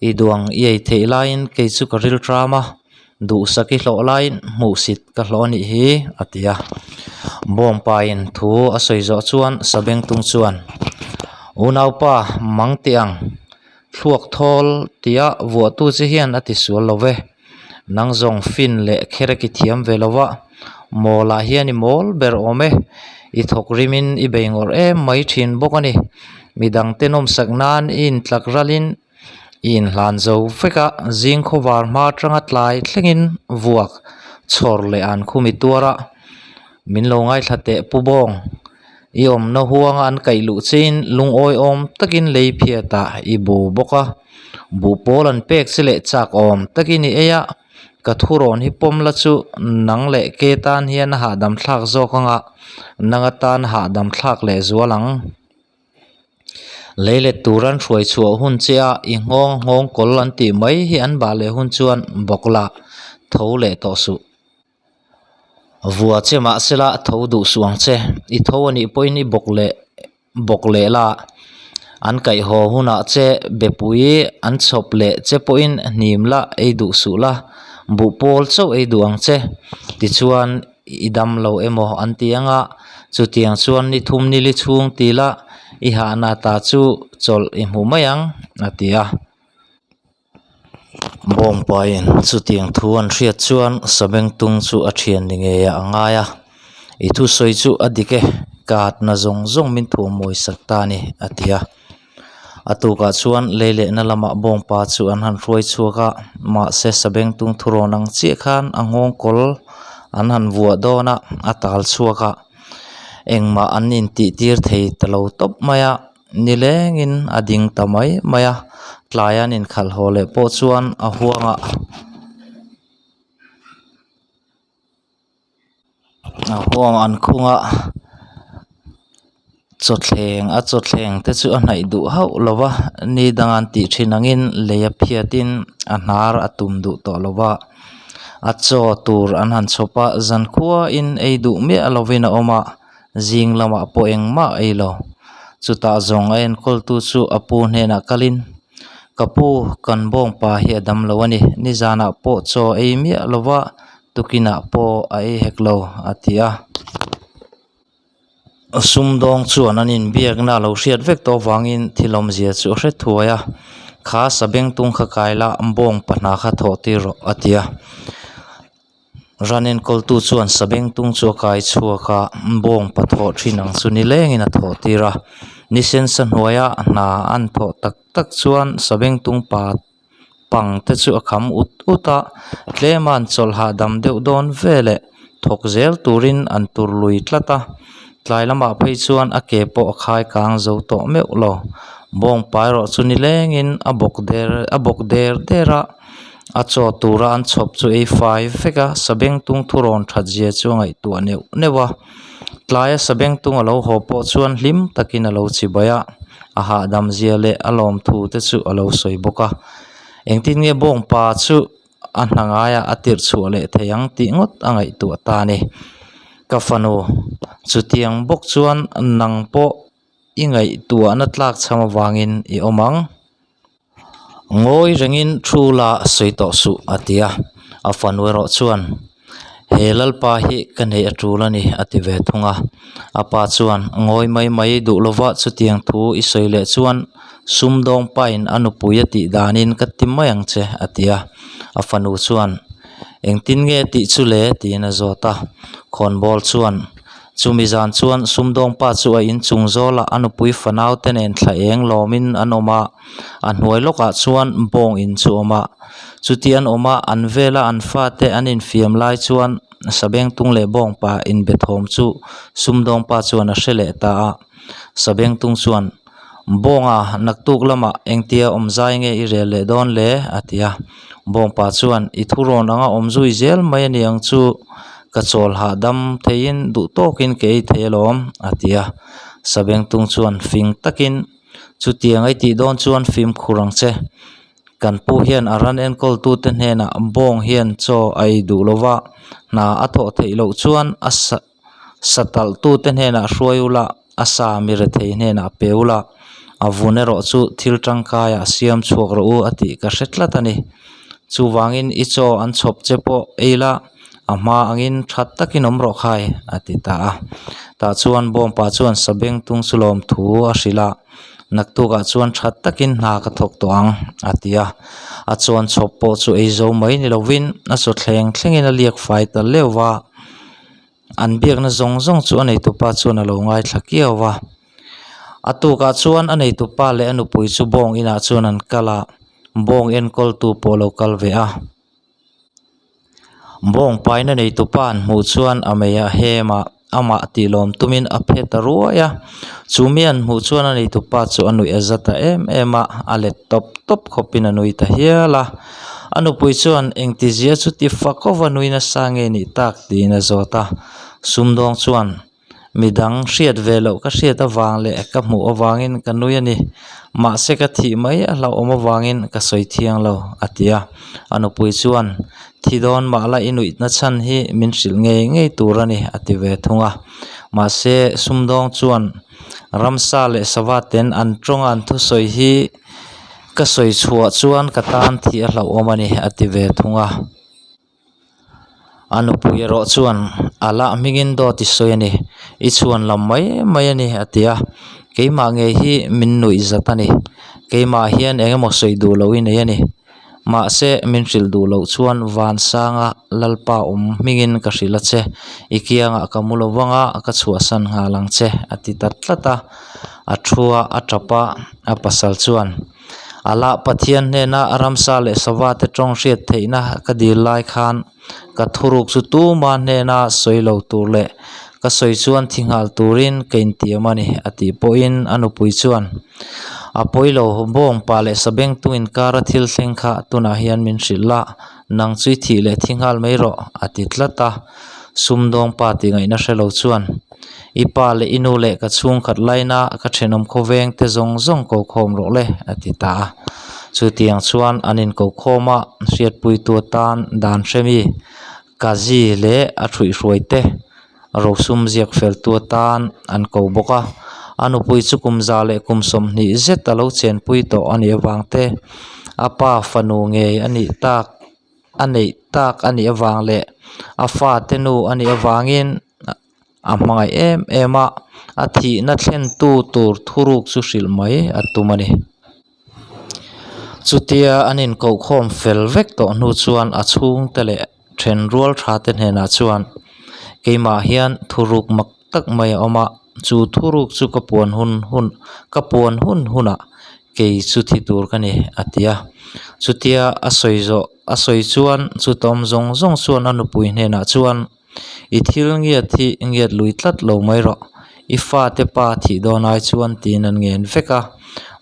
i duang i ei theih laiin kei chu ka ril tram a, duhsak i hlawh laiin hmuhsit ka hlawh a nih hi a ti a. Bawngpain thu a sawi zawh chuan Sabengtung chuan, Unaupa mang teh ang, thluak thawl tia vuahtu che hian a ti sual lo ve. Nang zawng fin leh kherek i thiam ve lo va, mawlah hian i mawl ber awm e. I thawk rimin i bei ngawrh em mai thin bawk a ni. Midangte nawmsak nan i intlak ralin i inhlan zo vek a, zing khawvar hma atanga tlai thlengin vuak chhawr leh an khum i tuar a. Min lo ngaithla teh Pu Bawng, i awmna huanga an kaih luh chein lungawi awm takin lei phiatah i bu bawk a, buh pawl an pek che leh chak awm takin i ei a, ka thurawn hi pawm la chu nang leh ke tan hian a hahdam thlak zawk anga nang atan hahdam thlak leh zual ang. Lei let tur an hruai chhuah hun che a i nghawng nghawng kawl an tih mai hi an bah leh hun chuan bawk la tho leh tawh suh. Vua che mahsela tho duh suh ang che, i tho a nih pawhin i bawk leh bawk leh la, an kaih haw hunah che bepui an chhawp leh che pawhin hnim la ei duh suh la, buh pawl chauh ei duh ang che, tichuan i dam lo emaw an ti ang a, chutiang chuan ni thum nili chhung ti la i hahna ta chu chawlh i hmu mai ang a ti a. Bawngpain chutiang thu an hriat chuan Sabengtung chu a thian ni ngei ah a ngai a, I thusawi chu a dik e, ka atna zawng zawng min thuamawi sak ta a ni a ti a. A tukah chuan lei lehna lamah Bawngpa chu an han hruai chhuak a, mahse Sabengtung thurawn ang chiah khan a nghawng kawl an han vuah dawn a, a tal chhuak a, engmah an intih tir thei ta lo tawp mai a. Nilengin a ding ta mai mai a, tlai an inkhalh haw leh pawh chuan a huangah a huang an khung a, chawthleng a chawthleng te chu a hnaih duh hauh lo va, ni dang an tih thin angin lei a phiatin a hnar a tum duh tawh lo va, a chaw tur an han chhawp a, zankhuain ei duh miah lovin a awm a. Zing lamah pawh engmah a ei lo. Chutah zawng a enkawltu chu a pu hnenah kalin, Ka pu, kan bawngpa hi a dam lo a ni. Nizanah pawh chaw a ei miah lo va, tukinah pawh a ei hek lo, a ti a. Sumdawng chuan an inbiakna a lo hriat vek tawh avangin thil awmzia chu a hre thuai a, Kha sabengtung kha kai la, bawngpa hna kha thawh tir rawh, a ti a. Ran enkawltu chuan sabengtung chu a kai chhuak a, bawng pathawh thin ang chu nilengin a thawh tir a. Ni sensa hnuaia hna an thawh tak tak chuan sabengtung pa pang te chu a kham ut ut a, tlema an chawlh hahdam deuh dawn veleh thawk zel turin an tur lui tlat a. Tlai lamah phei chuan a ke pawh a khai kang zo tawh meuh lo. Bawngpa erawh chu nilengin a bawk der a bawk der der a, a chaw tura an chhawp chu ei fai vek a, sabengtung thurawn that zia chu a ngaihtuah neuh neuh a. Tlaia sabengtung a lo haw pawh chuan hlim takin a lo chibai a, a hahdam zia leh a lawmthu te chu a lo sawi bawk a. Engtin nge bawngpa chu a hna ngaiah a tirh chhuah leh thei ang tih ngawt a ngaihtuah ta a ni. Ka fanu, chutiang bawk chuan nang pawh i ngaihtuahna tlak chham avangin i awm ang. Ngawi rengin thu la sawi tawh suh a ti a, a fanu erawh chuan He lalpa hi ka neih a tul a ni a ti ve thung a. A pa chuan Ngawi mai mai duh lova chutiang thu i sawi leh chuan sumdawng pain a nupui a tih danin ka ti mai ang che a ti a. A fanu chuan Engtin nge tih chu le tiin a zawt a. Khawnbawl chuan Chumi zan chuan sumdawngpa chu a inchung zawlah a nupui fanau te nen thla eng lawmin an awm a, a hnuai lawkah chuan bawng in chu a awm a. Chuti an awm a, an vela an fate an infiam lai chuan Sabengtung leh bawngpa inbe thawm chu sumdawngpa chuan a hre leh ta a. Sabengtung chuan, Bawnga, naktuk lamah engtia awm zai nge i rel leh dawn le? a ti a. Bawngpa chuan, I thurawn anga awm zui zel mai a ni ang chu, ka chawl hahdam theiin duh tawkin ka ei thei alawm, a ti a. Sabengtung chuan fing takin, Chutiang ei tih dawn chuan fimkhur ang che. Kan pu hian a ran enkawltute hnenah bawng hian chaw a ei duh lo va, hna a thawh theih loh chuan a sa sa talhtute hnenah hruai ula, a sa mi rethei hnenah pe ula, a vun erawh chu thil tangkaiah siam chhuak rawh u a tih ka hre tlat a ni. Chuvangin i chaw an chhawp che pawh ei la, a hma angin tha takin awm rawh khai a ti ta a. Tah chuan bawngpa chuan sabengtung chu lawmthu a hrilh a, naktukah chuan tha takin hna ka thawk tawh ang a ti a. A chuan chhawp pawh chu ei zo mai ni lovin a chaw thleng thlengin a liak fai ta leuh va. An biakna zawng zawng chu a neitupa chuan a lo ngaithla kiau va. A tukah chuan a neitupa leh a nupui chu bawng inah chuan an kal a, bawng enkawltu pawh a lo kal ve a. Bawng paina neitupa an hmuh chuan a mei a hem a, amah tih lawm tumin a phe ta ruai a. Chu mi an hmuh chuan a neitupa chu a nuih a za ta em em a, a let tawp tawp khawpin a nui ta hial a. A nupui chuan engtizia chu ti fakova nui nasa nge nih tak tiin a zawt a. Sumdawng chuan midang hriat ve loh ka hriat avang leh ka hmuh avangin ka nui a ni. Mahse ka thih mai a hlauhawm avangin ka sawi thiang lo a ti a. A nupui chuan thi dawn mah la i nuihna chhan hi min hrilh ngei ngei tur a ni a ti ve thung a. Mahse sumdawng chuan ramsa leh sava ten an tawnga an thusawi hi Ka sawi chhuah chuan ka tan thih a hlauhawm a ni a ti ve thung a. A nupui erawh chuan a lah hmingin dawt i sawi a ni, i chhuan lam mai mai a ni a ti a. Keimah ngei hi min nuih zat a ni, keimah hian eng emaw sawi duh loh i nei a ni. Mahse min hrilh duh loh chuan Vansanga Lalpa awm hmingin ka hrilh a che, i kiangah ka mu lo vang a, ka chhuahsan nghal ang che a ti ta tlat a. A thu a, a tap a, a pasal chuan a lah Pathian hnena ramsa leh sava te tawng hriat theihna ka dil lai khan ka thuruk chu tuma hnena sawi lo tur leh ka sawi chuan thi nghal turin ka intiam a ni a tih pawhin a nupui chuan a pawi lo bawngpa leh sabengtung inkara thil thleng kha tunah hian min hrilh la nang chu i thih leh thi nghal mai rawh a ti tlat a sumdawngpa tih ngaihna hre lo chuan. I pa leh i nu leh ka chhungkhat laina ka thenawm khawveng te zawng zawng ko khawm rawh le a ti ta a. Chutiang chuan an inko khawm a, hriatpuitu atan dan hremi Kazi leh a hruihhruai te rosum ziak feltu atan an ko bawk a. A nupui chu kum za leh kum 20 zet a lo chenpui tawh a nih avang te, a pa fanu ngei a nih tak a neih tak a nih avang leh a fate nu a nih avangin a hmangaih em em a, a thihna thlentu tur thuruk chu hrilh mai a tum a ni. Chutia an inkohkhawm fel vek tawh hnu chuan a chhungte leh then rual tha te hnenah chuan keimah hian thuruk mak tak mai a awm a, chu thuruk chu ka puan hun hun ka puan hun hunah kei chu thi tur ka ni a ti a. Chutia a sawi zawh a sawi chuan chutawm zawng zawng chuan a nupui hnenah chuan. I thil ngiat hi ngiat lui tlat lo mai rawh. I fate pa thih dawn ai chuan tiin an ngen vek a.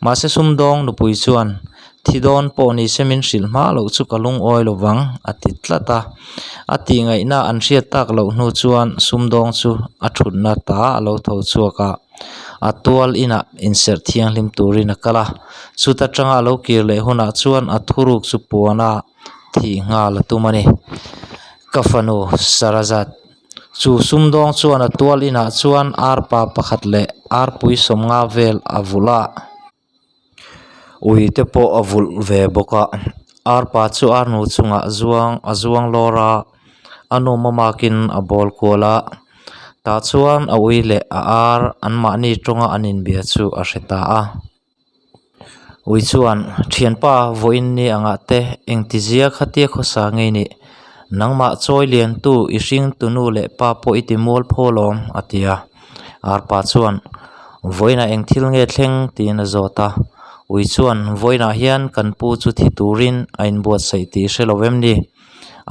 Mahse sumdawng nupui chuan, Thi dawn pawh ni se min hrilh hma loh chu ka lungawi lo vang, a ti tlat a. A tihngaihna an hriat tak loh hnu chuan sumdawng chu a thutna ta a lo tho chhuak a, a tual inah inserh thianghlim turin a kal a. Chuta tanga a lo kir leh hunah chuan a thuruk chu puana thih nghal a tum a ni. Ka fanu Sarazat Chu sumdawng chuan a tual inah chuan arpa pakhat leh arpui sawmnga vel a vulh a. Ui te pawh a vulh ve bawk a arpa chu arnu chungah zuang a zuang lawr a a nu mamakin a bawl kual a tah chuan a ui leh a ar anmahni tawnga an inbia chu a hre ta a. Ui chuan thianpa vawiin ni angah te engtizia khatia khawsa ngei nih nangmah chawi liantu i hringtu nu leh pa pawh i ti mual phaw lawm a ti a. Arpa chuan, Vawiinah eng thil nge thleng? tiin a zawt a. Ui chuan, Vawiinah hian kan pu chu thi turin a inbuatsaih tih hre lo em ni?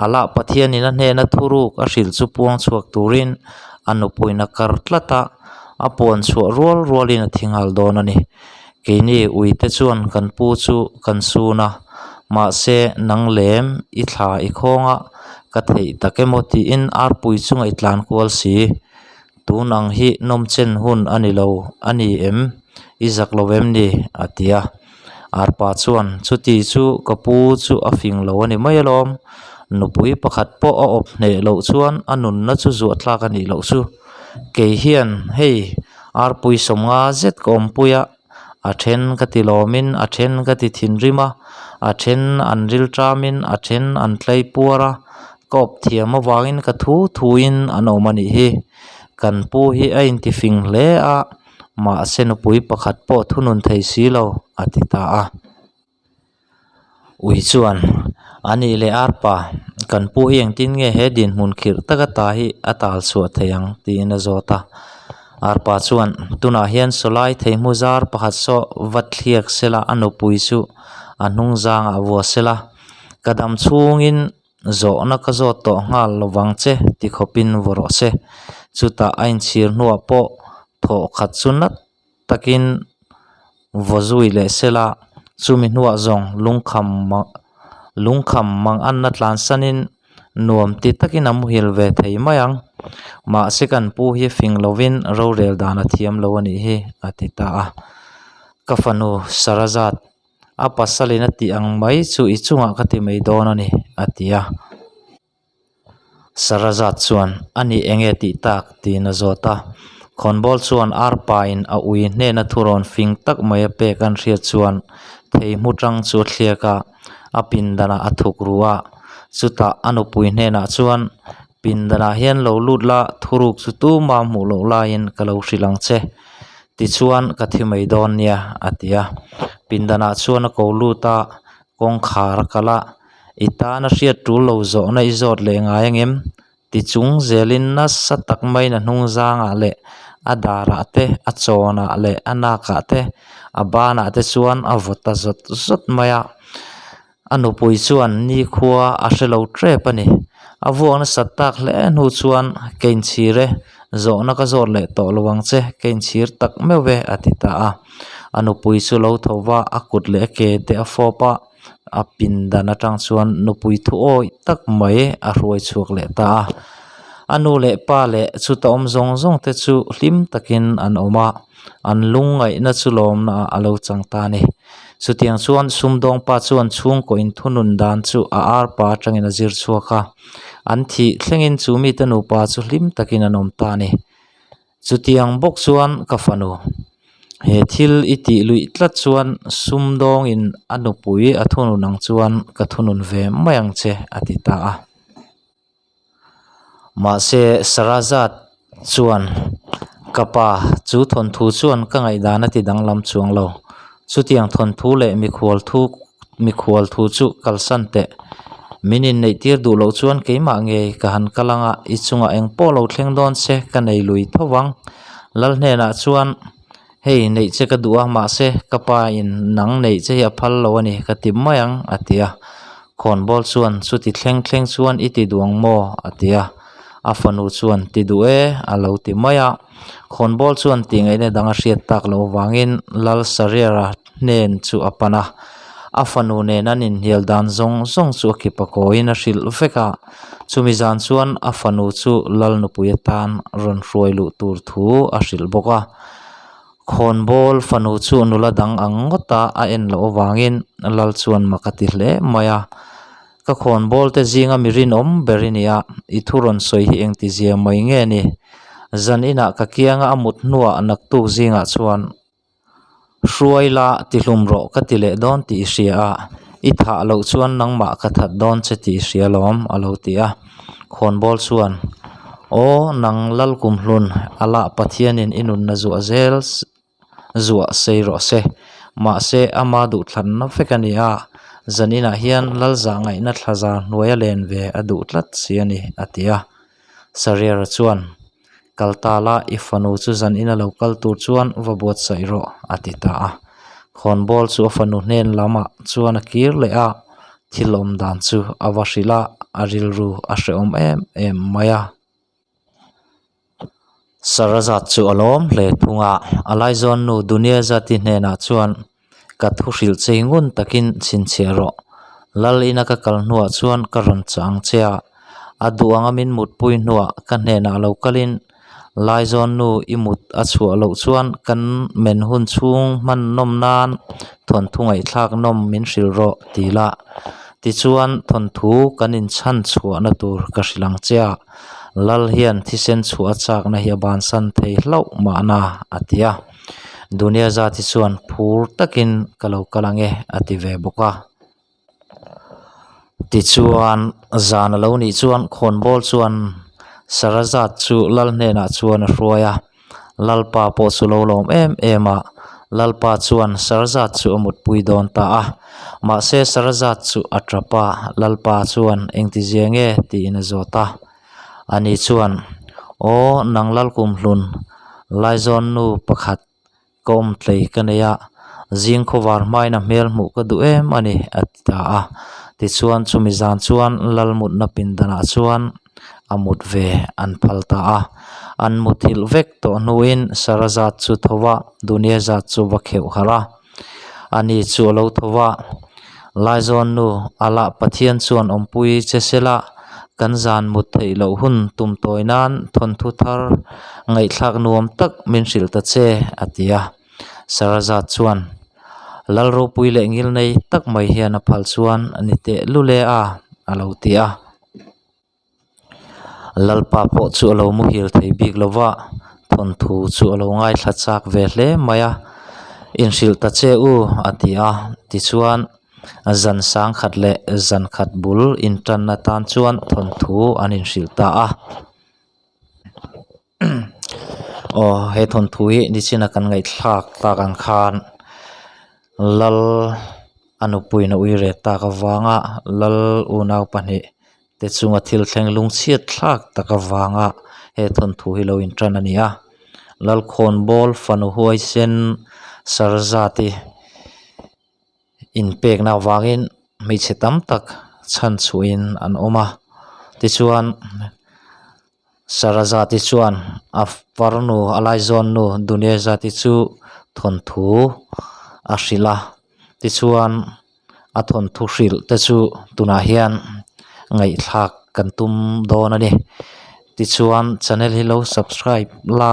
Allah Pathianin a hnena thuruk a hrilh chu puang chhuak turin a nupuiin a kar tlat a, a puan chhuah rual rualin a thi nghal dawn a ni. Keini uite chuan kan pu chu kan sun a, mahse nang lem i thla i khawng a, ka theih tak emaw tiin arpui chunga i tlan kual si. Tun ang hi nawmchen hun a ni lo a ni em? I zak lo em ni? a ti a. Arpa chuan, Chuti chu ka pu chu a fing lo a ni mai alawm. Nupui pakhat pawh a awp hneh loh chuan a nunna chu zuah tlak a nih loh chu. Kei hian hei arpui sawmnga zet ka awmpui a, a then ka ti lawmin a then ka ti thinrim a, a then an rilṭamin a then an tlei puar a, Ka awp thiam avangin ka thu thuin an awm a nih hi. Kan pu hi a intifing hle a, mahse nupui pakhat pawh thunun thei si lo, a ti ta a. Ui chuan, A nih leh arpa, kan pu hi engtin nge he dinhmun khirh taka ta hi a tal chhuah thei ang? tiin a zawt a. Arpa chuan, Tunah hian sawlai theihmu zar pakhat saw va thliak sela a nupui chu a hnung zangah vua sela, ka dam chhungin Zawhna ka zawt tawh nghal lovang che ti khawpin vaw rawh se. Chutah a inchhir hnuah pawh thawh khat chu nat takin vaw zui leh sela, chumi hnuah zawng lungkham lungkham mang anna tlansanin nuam ti takin a muhil ve thei mai ang. Mahse kan pu hi fing lovin rorel dan a thiam lo a nih hi a ti ta a. Ka fanu Sarazat. A pasalin a tih ang mai chu i chungah ka ti mai dawn a ni, a ti a. Sarazat chuan, A nih eng nge tih tak? tiin a zawt a. Khawnbawl chuan arpain a ui hnena thurawn fing tak mai a pek an hriat chuan thei hmu tang chu a thliak a, a pindanah a thuk ru a. Chutah a nupui hnenah chuan, Pindanah hian lo lut la, thuruk chu tuma hmuh loh laiin ka lo hrilh ang che. Tichuan ka thi mai dawn nia, a ti a. Pindanah chuan a ko lut a, kawngkhar a kal a, I tana hriat tul lo zawhna i zawt leh ngai angem? Ti chung zelin nasa tak maiin a hnung zangah leh a darah te, a chawnah leh a nakah te, a banah te chuan a vaw ta zawt zawt mai a. A nupui chuan nikhua a hre lo tep a ni. A vuak nasat tak hle hnu chuan ka inchhir e, zawhna ka zawt leh tawh lo ang che, ka inchhir tak meuh e a ti ta a. A nupui chu lo tho va, a kut leh a ke te a fawp a, a pindan atang chuan nupui thu awih tak mai a hruai chhuak leh ta a. A nu leh pa leh chuta awm zawng zawng te chu hlim takin an awm a. An lungngaihna chu lawmna ah a lo chang ta a ni. Chutiang chuan sumdawng pa chuan chhungkaw inthunun dan chu a arpa atangin a zir chhuak a. An thih thlengin chu mite nupa chu hlim takin an awm ta a ni. Chutiang bawk chuan ka fanu, he thil i tih luih tlat chuan sumdawngin a nupui a thunun ang chuan ka thunun ve mai ang che a ti ta a. Mahse Sarazat chuan ka pa chu thawnthu chuan ka ngaihdan a ti danglam chuang lo. Chutiang thawnthu leh mikhual thu mikhual thu chu kalsan teh. Min inneih tir duh loh chuan keimah ngei ka han kal anga i chungah eng pawh lo thleng dawn se ka nei lui tho vang. Lal hnenah chuan hei neih che ka duh a mahse ka pa in nang neih che hi a phal lo a ni ka ti mai ang a ti a. Khawnbawl chuan chuti thleng thleng chuan i ti duh ang maw? a ti a. A fanu chuan, Ti duh e, a lo ti mai a. Khawnbawl chuan tih ngaihna dang a hriat tak loh avangin Lal Sariara hnen chu a pan a. A fanu nen an inhnial dan zawng zawng chu a kipa kawiin a hrilh vek a. Chumi zan chuan a fanu chu Lal nupui atan rawn hruai luh tur thu a hrilh bawk a. Khawnbawl fanu chu nula dang ang ngawta a en loh avangin Lal chuan mak a ti hle mai a. Ka khawnbawl te zinga mi rinawm ber i nia, i thu rawn sawi hi engtizia mai nge ni? Zan inah ka kianga a mut hnuah naktuk zingah chuan hruai la tihlum rawh ka ti leh dawn tih i hria a, i thah loh chuan nangmah ka that dawn che tih i hria lawm a lo ti a. Khawnbawl chuan, Aw nang Lalkumhlun, Allah Pathianin i nunna zuah zel zuah sei rawh se. Mahse, ama duhthlanna vek a ni a, zaninah hian Lalzah ngaihna thlaza hnuaia len ve a duh tlat si a ni, a ti a. Sariara chuan, Kal ta la, i fanu chu zanina lo kal tur chuan va buatsaih rawh, a ti ta a. Khawnbawl chu a fanu hnen lamah chuan a kir leh a, thil awm dan chu a va hrilh a, a rilru a hrehawm em em mai a. Sarazat chu a lawm hle thung a, a laizawn nu Duniazati hnenah chuan ka thu hrilh chei ngun takin chhinchhiah rawh. Lal ina ka kal hnuah chuan ka rawn chah ang che a, a duh anga min mutpui hnuah ka hnenah lo kalin laizawn nu i mut a chhuah loh chuan kan men hun chhung hman nawm nan thawnthu ngaihthlak nawm min hrilh rawh ti la. Tichuan thawnthu kan inchhan chhuahna tur ka hrilh ang che a. Lal hian thisen chhuah a chakna hi a bansan thei hlauh mahna a ti a. Dunia zat hi chuan phur takin ka lo kal ang e a ti ve bawk a. Tichuan zan a lo nih chuan khawnbawl chuan Sarazat chu Lal hnenah chuan a hruai a. Lalpa pawh chu lo lawm em em a, Lalpa chuan Sarazat chu a mutpui dawn ta a. Mahse Sarazat chu a tap a, Lalpa chuan engtizia nge tiin a zawt a. Ani chuan, Aw nang Lalkumhlun, Laizawn nu pakhat ka awm tlei ka nei a, zing khawvar hmain a hmel hmuh ka duh em a ni, a ti ta a. Tichuan chumi zan chuan Lalmutna pindanah chuan a mut ve an phal ta a. An muthilh vek tawh hnuin Sarazat chu tho va, Duniazat chu va kheuh harh a. Ani chu a lo tho va, Laizawn nu, Allah Pathian chuan awmpui che sela, kan zan mut theih loh hun tum tawi nan thawnthu thar ngaihthlak nuam tak min hrilh ta che, a ti a. Sarazat chuan, Lal ropui leh ngil nei tak mai hian a phal chuan a ni teh lul e a, a lo ti a. Lalpa pawh chu a lo muhil thei bik lo va, thawnthu chu a lo ngaithla chak ve hle mai a, Inhrilh ta che u a ti a, tichuan zan sangkhat leh zan khat bul intanna tan chuan thawnthu an inhrilh ta a. Aw he thawnthu hi nichina kan ngaihthlak tak ang khan lal a nupuiin a ui reh tak avanga lal unau pahnih te chunga thil thleng lungchhiat thlak tak avanga he thawnthu hi lo intan a ni a Lalkhawnbawl fanu huaisen Sarzati inpekna avangin hmeichhe tam tak chhan chhuahin an awm a tichuan Sarazati chuan a farnu a laizawn nu Duniazati chu thawnthu a hrilh a tichuan a thawnthu hrilh te chu tunah hian ngaihthlak kan tum dawn a ni tichuan channel hi lo subscribe la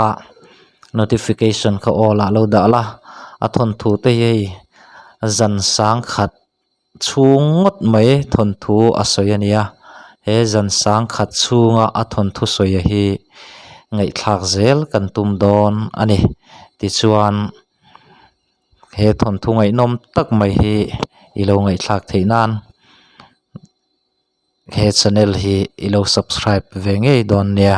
notification kha awl ah lo dah la a thawnthu te hi hei zan sangkhat chhung ngawt mai thawnthu a sawi a ni a he zan sangkhat chhunga a thawnthu sawi hi ngaihthlak zel kan tum dawn a ni tichuan. He thawnthu ngaihnawm tak mai hi i lo ngaihthlak theih nan he channel hi i lo subscribe ve ngei dawn nia.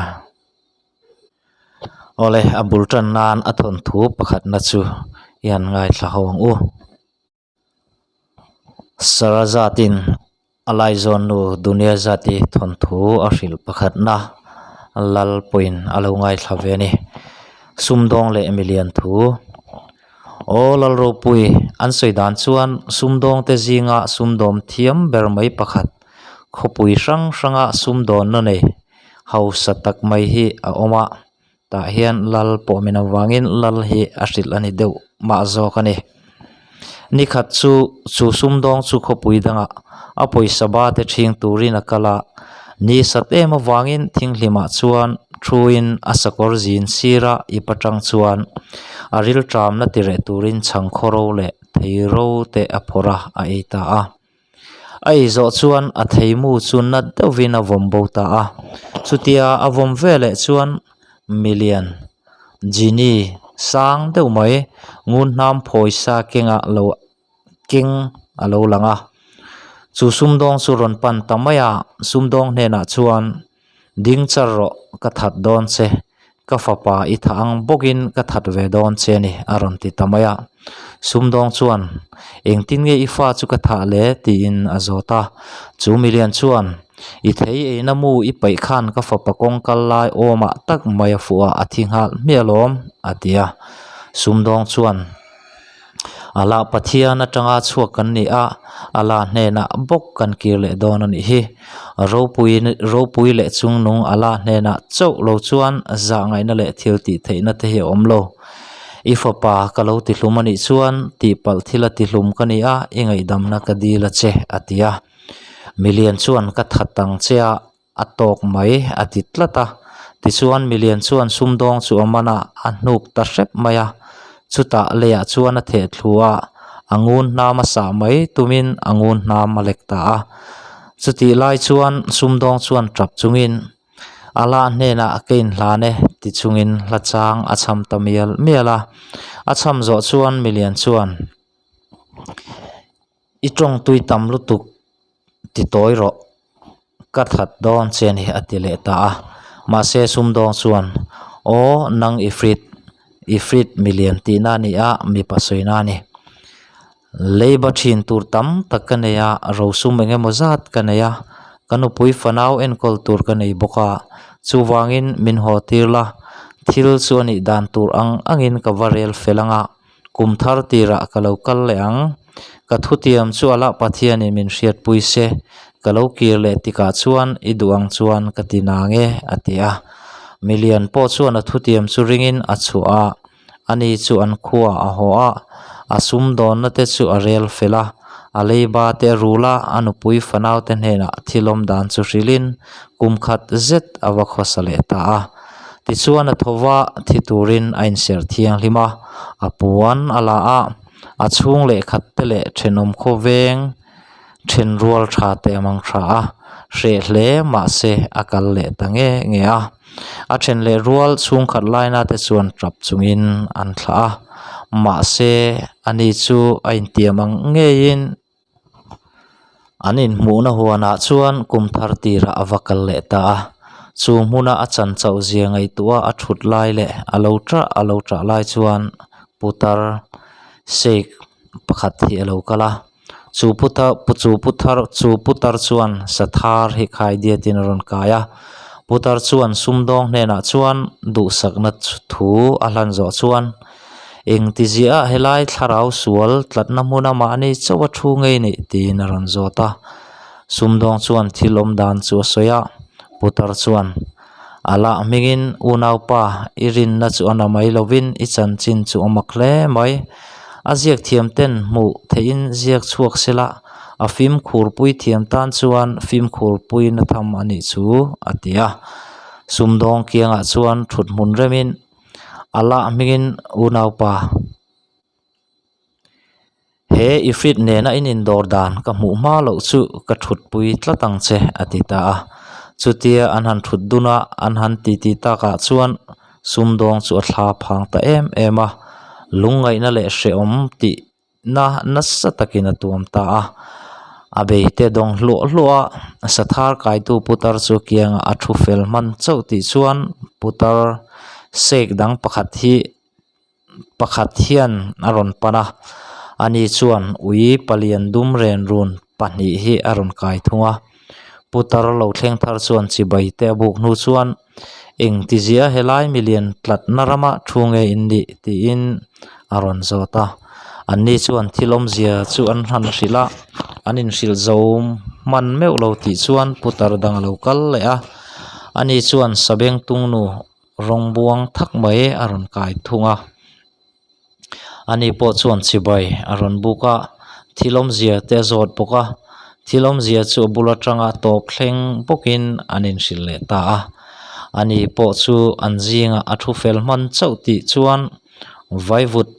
Awle a bul tan nan a thawnthu pakhatna chu i han ngaithla ho ang u. Sarazatin a laizawn nu Duniazati thawnthu a hrilh pakhatna lal pawhin a lo ngaithla ve a ni. Sumdawng leh milian thu Aw Lalropui an sawi dan chuan sumdawngte zinga sumdawm thiam ber mai pakhat khawpui hrang hranga sumdawnna nei. Hausa tak mai hi a awm a tah hian lal pawh min avangin lal hi a hrilh a ni deuh mah zawk a ni. Nikhat chu chu sumdawng chu khawpui dangah a pawisa ba te ṭhing turin a kal a, ni sat em avangin thinghlimah chuan thuin a sakawr zin sira ip atang chuan a rilṭamna ti reh turin chhang khawro leh thei ro te a phawrh a, a ei ta a. A ei zawh chuan a theimu chu na deuhvin a vawm bo ta a, chutia a vawm veleh chuan milian genie sang deuh mai ngun hnam phawisa kengah lo keng a lo lang a, chu sumdawng chu rawn pan ta mai a, sumdawng hnenah chuan ding char rawh ka that dawn che. Ka fapa i tha ang bawkin ka that ve dawn che a ni a rawn ti ta mai a. Sumdawng chuan, Engtin nge i fa chu ka thah le? tiin a zawt a. Chu milian chuan, I thei eina mu i paih khan ka fapa kawng kal lai awmah tak mai a fuh a, a thi nghal hmiah alawm, a ti a. Sumdawng chuan. Allah Pathian atanga chhuak kan ni a, Allah hnenah bawk kan kir leh dawn a nih hi. Ropui ropui leh chungnung Allah hnenah chauh lo chuan zahngaihna leh thil tih theihna te hi a awm lo. I fapa ka lo tihlum a nih chuan tihpalh thil a tihlum ka ni a, i ngaihdamna ka dil a che, a ti a. Milian chuan ka that ang che a. A tawk mai a ti tlat a, tichuan milian chuan sumdawng chu a man a, a hnuk ta hrep mai a, chutah leiah chuan a theh thlu a, a ngun hnam a sah mai tumin a ngun hnam a lek ta a, chutih lai chuan sumdawng chuan tap chungin a lah hnenah ka inhlan e ti chungin hla chang a cham ta mial mial a, a cham zawh chuan milian chuan i tawngtui tam lutuk ti tawi rawh. Ka that dawn che a ni a ti leh ta a. Mahse sumdawng chuan, Aw nang Ifrit, Ifrit milian tihna a ni a, mipa sawina a ni. Leiba thin tur tam tak ka nei a, rosum eng emaw zat ka nei a, ka nupui fanau enkawl tur ka nei bawk a, chuvangin min haw tir la, thil chu a nih dan tur ang angin ka va rel fel ang a, Kum thar tirah ka lo kal leh ang. Ka thutiam chu a lah Pathianin min hriatpui se, ka lo kir leh tikah chuan i duh ang chuan ka ti nang e, a ti a. Milian pawh chuan a thutiam chu ringin a chhuah a, ani chu an khuaah a haw a, a sumdawnna te chu a rel fel a, a leiba te a rul a, a nupui fanaute hnenah thil awm dan chu hrilhin kum khat zet a va khawsa leh ta a. Tichuan a tho va, thi turin a inserh thianghlim a, a puan a la a, a chhung leh khat te leh thenawm khawveng then rual tha te a mang tha a, hreh hle mahse a kal leh ta nge nge a. A then leh rual chhungkhat laina te chuan tap chungin an thlah a, mahse ani chu a intiam ang ngeiin An inhmuhna huanah chuan kum thar tirah a va kal leh ta a, chu hmuna a chan chauh zia ngaihtuah a thut lai leh a lo ṭah a lo ṭah lai chuan putar sheikh pakhat hi a lo kal a, chu putar chu putar chu putar chuan sathar hi khai diatin a rawn kai a, putar chuan sumdawng hnenah chuan duhsakna thu a hlan zawh chuan. Engtiziah helai thlarau sual tlatna hmuna mahni chauh a thu ngei nih tiin a rawn zawt a. Sumdawng chuan thil awm dan chu a sawi a, Putar chuan, A lah hmingin unaupa i rinna chu a na mai lovin i chanchin chu a mak hle mai. A ziak thiam ten hmuh theihin ziak chhuak sela, a fimkhur pui thiam tan chuan fimkhur puina tham a nih chu, a ti a. Sumdawng kiangah chuan thut hmun remin Allah hmingin unaupa he Ifrit nena in indawr dan ka hmuh hma loh chu ka thutpui tlat ang che a ti ta a. Chutia an han thut dun a, an han titi takah chuan sumdawng chu a thla phang ta em em a, lungngaihna leh hrehawm tih na nasa takin a tuam ta a, a bei te dawng hluah hluah a, sathar kaitu putar chu kiangah a thu fel hman chauh tih chuan putar sek dang pakhat hi pakhat hian a rawn pan a, ani chuan ui palian dum ren run pahnih hi a rawn kai thung a, putar lo thleng thar chuan chibai te a buk hnu chuan engtizia helai milian tlatna rama thu nge in nih tiin a rawn zawt a anni chuan thil awmzia chu an han hrilh a an inhrilh zo hman meuh lo tih chuan putar dang a lo kal leh a. Ani chuan sabengtungnu rawng buang thak mai a rawn kai thung a. Ani pawh chuan chibai a rawn buk a, thil awmzia te a zawt bawk a, thil awmzia chu a bul atanga tawp thleng bawkin an inhrilh leh ta a. Ani pawh chu an zingah a thu fel hman chauh tih chuan vaivut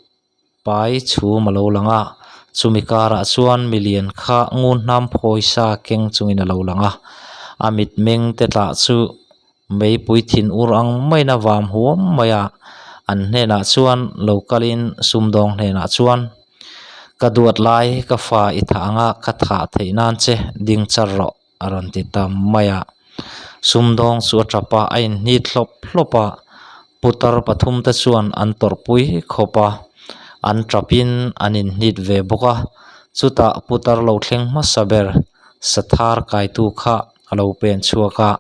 pai chhum a lo lang a, chumi karah chuan milian kha ngun hnam phawi sa keng chungin a lo lang a, a mitmeng te tlah chu meipui thin ur ang maiin a vam huam mai a, an hnenah chuan lo kalin sumdawng hnenah chuan ka duat lai ka fa i thah anga ka thah theih nan che ding char rawh a rawn ti ta mai a, sumdawng chu a tap a a inhnit hlawp hlawp a, putar pathum te chuan an tawrhpui khawp a, an tapin an inhnit ve bawk a, chutah putar lo thleng hmasa ber sathar kaitu kha a lo pen chhuak a,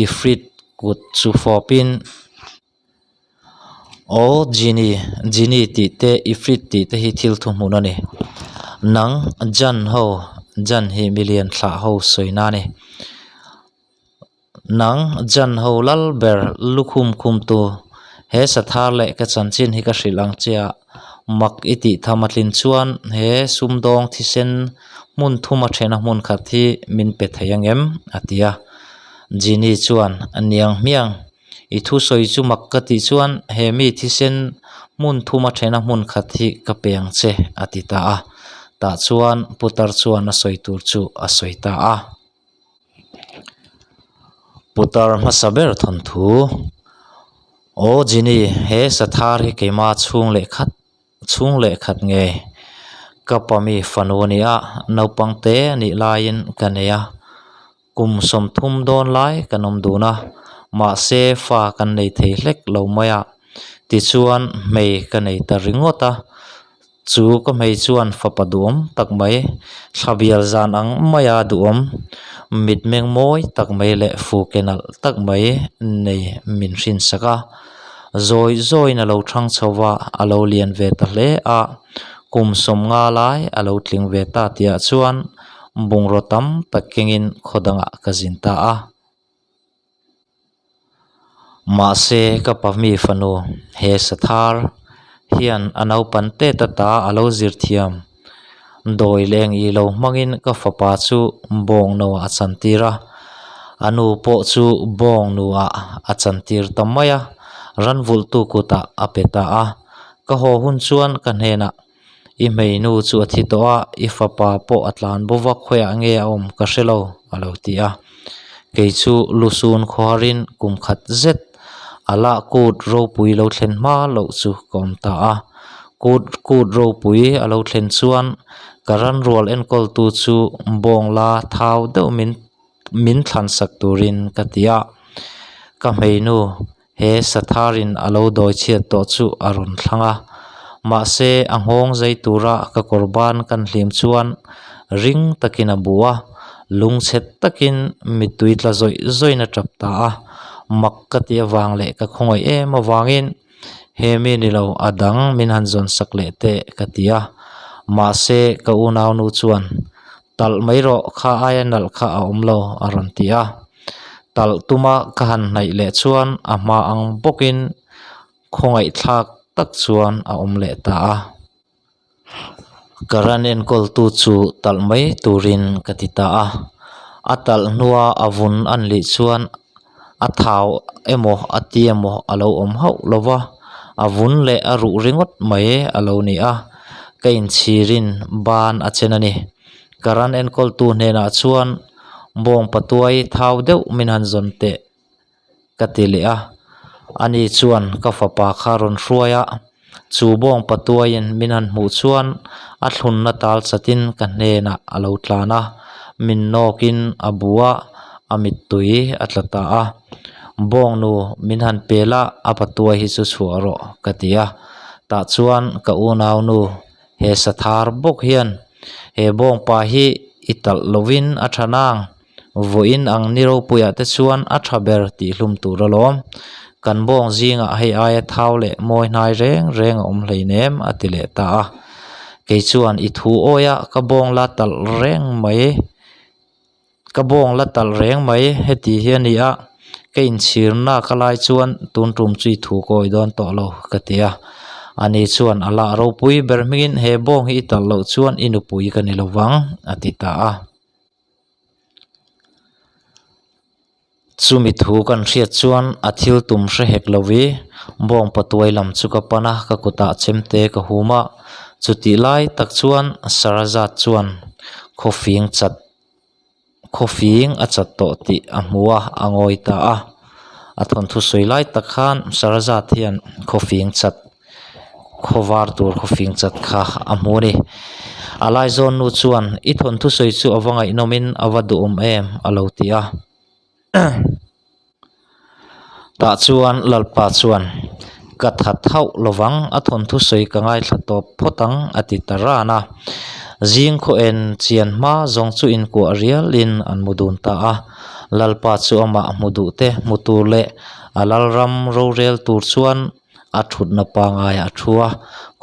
Ifrit kut chu fawpin Aw Genie, Genie tih te Ifrit tih te hi thil thuhmun a ni. Nang Jan ho, Jan hi milian thlah ho sawina a ni. Nang Jan ho lal ber lukhum khumtu he sathar leh ka chanchin hi ka hrilh ang che a, mak i tih tham a tlin chuan he sumdawng thisen hmun thum a thena hmun khat hi min pe thei angem? a ti a. Genie chuan a niang hmiang. I thusawi chu mak ka tih chuan he mi thisen hmun thuma thena hmun khat hi ka pe ang che a ti ta a. Tah chuan putar chuan a sawi tur chu a sawi ta a. Putar hmasa ber thawnthu, Aw Genie, he sathar hi keima chhung leh khat chhung leh khat nge ka pa mi fanu a ni a, naupang te a nih laiin ka nei a. Kum 30 dawn lai kan awm dun a, mahse fa kan nei thei hlek lo mai a, tichuan hmei ka nei ta ringawt a, chu ka hmei chuan fapa duhawm tak mai, thlabial zan ang maia duhawm, mitmeng mawi tak mai leh fuke nalh tak mai nei min hrinsak a, zawi zawiin a lo thang chho va, a lo lian ve ta hle a, kum 50 lai a lo tling ve ta tihah chuan Bungraw tam tak kengin khaw dangah ka zin ta a. Mahse ka pahmi fanu he sathar hian a naupan tet ata a lo zir thiam. Dawi leng i lo hmangin ka fapa chu bawng no ah a chantir a, a nu pawh chu bawng nu ah a chantir ta mai a, ranvulhtu kutah a pe ta a. Ka haw hun chuan ka hnenah I hmeinu chu a thi tawh a, i fapa pawh a tlan bo va khawiah nge a awm ka hre lo, a lo ti a. Kei chu lusun khawharin kum khat zet a lah kut ropui lo thlen hma loh chu ka awm ta a. Kut kut ropui a lo thlen chuan ka ranrual enkawltu chu bawngla thau deuh min min thlansak turin ka ti a. Ka hmeinu He satharin a lo dawi chhiat tawh chu a rawn thlang a, mahse a nghawng zai tura ka kawr ban kan hlim chuan ring takin a bu a, lungchhe takin mittui tla zawih zawihin a tap ta a, mak ka tih avang leh ka khawngaih em avangin he mi ni lo a dang min han zawn sak leh teh ka ti a, mahse ka unaunu chuan Talh mai rawh, kha aia nalh kha a awm lo, a rawn ti a. Talh tuma ka han hnaih leh chuan a hma ang bawkin khawngaihthlak tak chuan a awm leh ta a. Ka ran enkawltu chu talh mai turin ka ti ta a. A talh hnua a vun an lih chuan a thau emaw a ti emaw a lo awm hauh lo va, a vun leh a ruh ringawt mai a lo ni a, ka inchhirin ban a chen a ni. Ka ran enkawltu hnenah chuan bawng patuai thau deuh min han zawn teh ka ti leh a, ani chuan ka fapa kha rawn hruai a, chu bawng patuaiin min han hmuh chuan a thlunna tal chatin ka hnenah a lo tlan a, min nawkin a bu a, a mittui a tla ta a. Bawngnu min han pel a, a patuai hi chu chhuah rawh ka ti a, tah chuan ka unaunu he sathar bawk hian he bawngpa hi i talh lovin a tha nang. Vawiin ang ni ropuiah te chuan a tha ber tih hlum tur alawm. Kan bawng zingah hei aia thau leh mawi hnai reng reng a awm hleinem a ti leh ta a. Kei chuan i thu awi a ka bawng la talh reng mai ka bawng la talh reng mai heti hi a ni a. Ka inchhir nak a lai chuan tun tum chu i thu kawi dawn tawh lo ka ti a. Ani chuan a lah ropui ber hmingin he bawng hi i talh loh chuan i nupui ka ni lo vang a ti ta a. Chumi thu kan hriat chuan a thil tum hre hek lo i bawng patuai lam chu ka pan a, ka kutah chemte ka hum a. Chutih lai tak chuan Sarazat chuan khawfing chat Khawfing a chat tawh tih a hmu a, a ngawi ta a. A thawnthu sawi lai tak khan Sarazat hian khawfing chat, khawvar tur khawfing chat kha a hmu a ni. A laizawn nu chuan, I thawnthu sawi chu a va ngaihnawmin a va duhawm em? a lo ti a. Tah chuan Lalpa chuan, Ka that hauh lovang, a thawnthu sawi ka ngaithla tawp phawt ang, a ti ta ran a. Zing khaw en chian hma zawng chu inkuah rialin an mu dun ta a. Lalpa chu amah hmu duh te hmu tur leh a lalram rorel tur chuan a thutna pangaiah a thu a.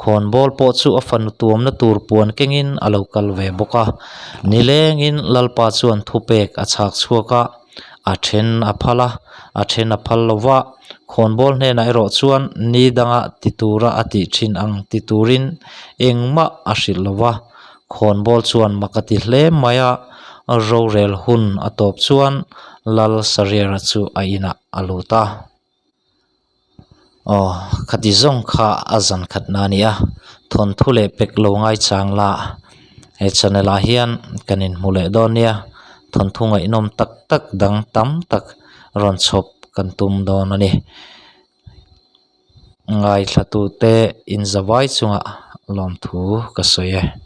Khawnbawl pawh chu a fanu tuamna tur puan kengin a lo kal ve bawk a. Nilengin Lalpa chuan thupek a chhak chhuak a. A then a phal a, a then a phal lo va, khawnbawl hnenah erawh chuan ni danga ti tura a tih thin ang ti turin engmah a hrilh lo va. Khawnbawl chuan mak a ti hle mai a, rorel hun a tawp chuan Lal Sariara chu a inah a lut a. Aw, khati zawng kha a zan khat na a ni a, thawnthu leh pek lo ngaichang la, he channel ah hian kan inhmu leh dawn nia, thawnthu ngaihnawm tak tak dang tam tak rawn chhawp kan tum dawn a ni. Ngaithlatute inzavai chungah lawmthu ka sawi e.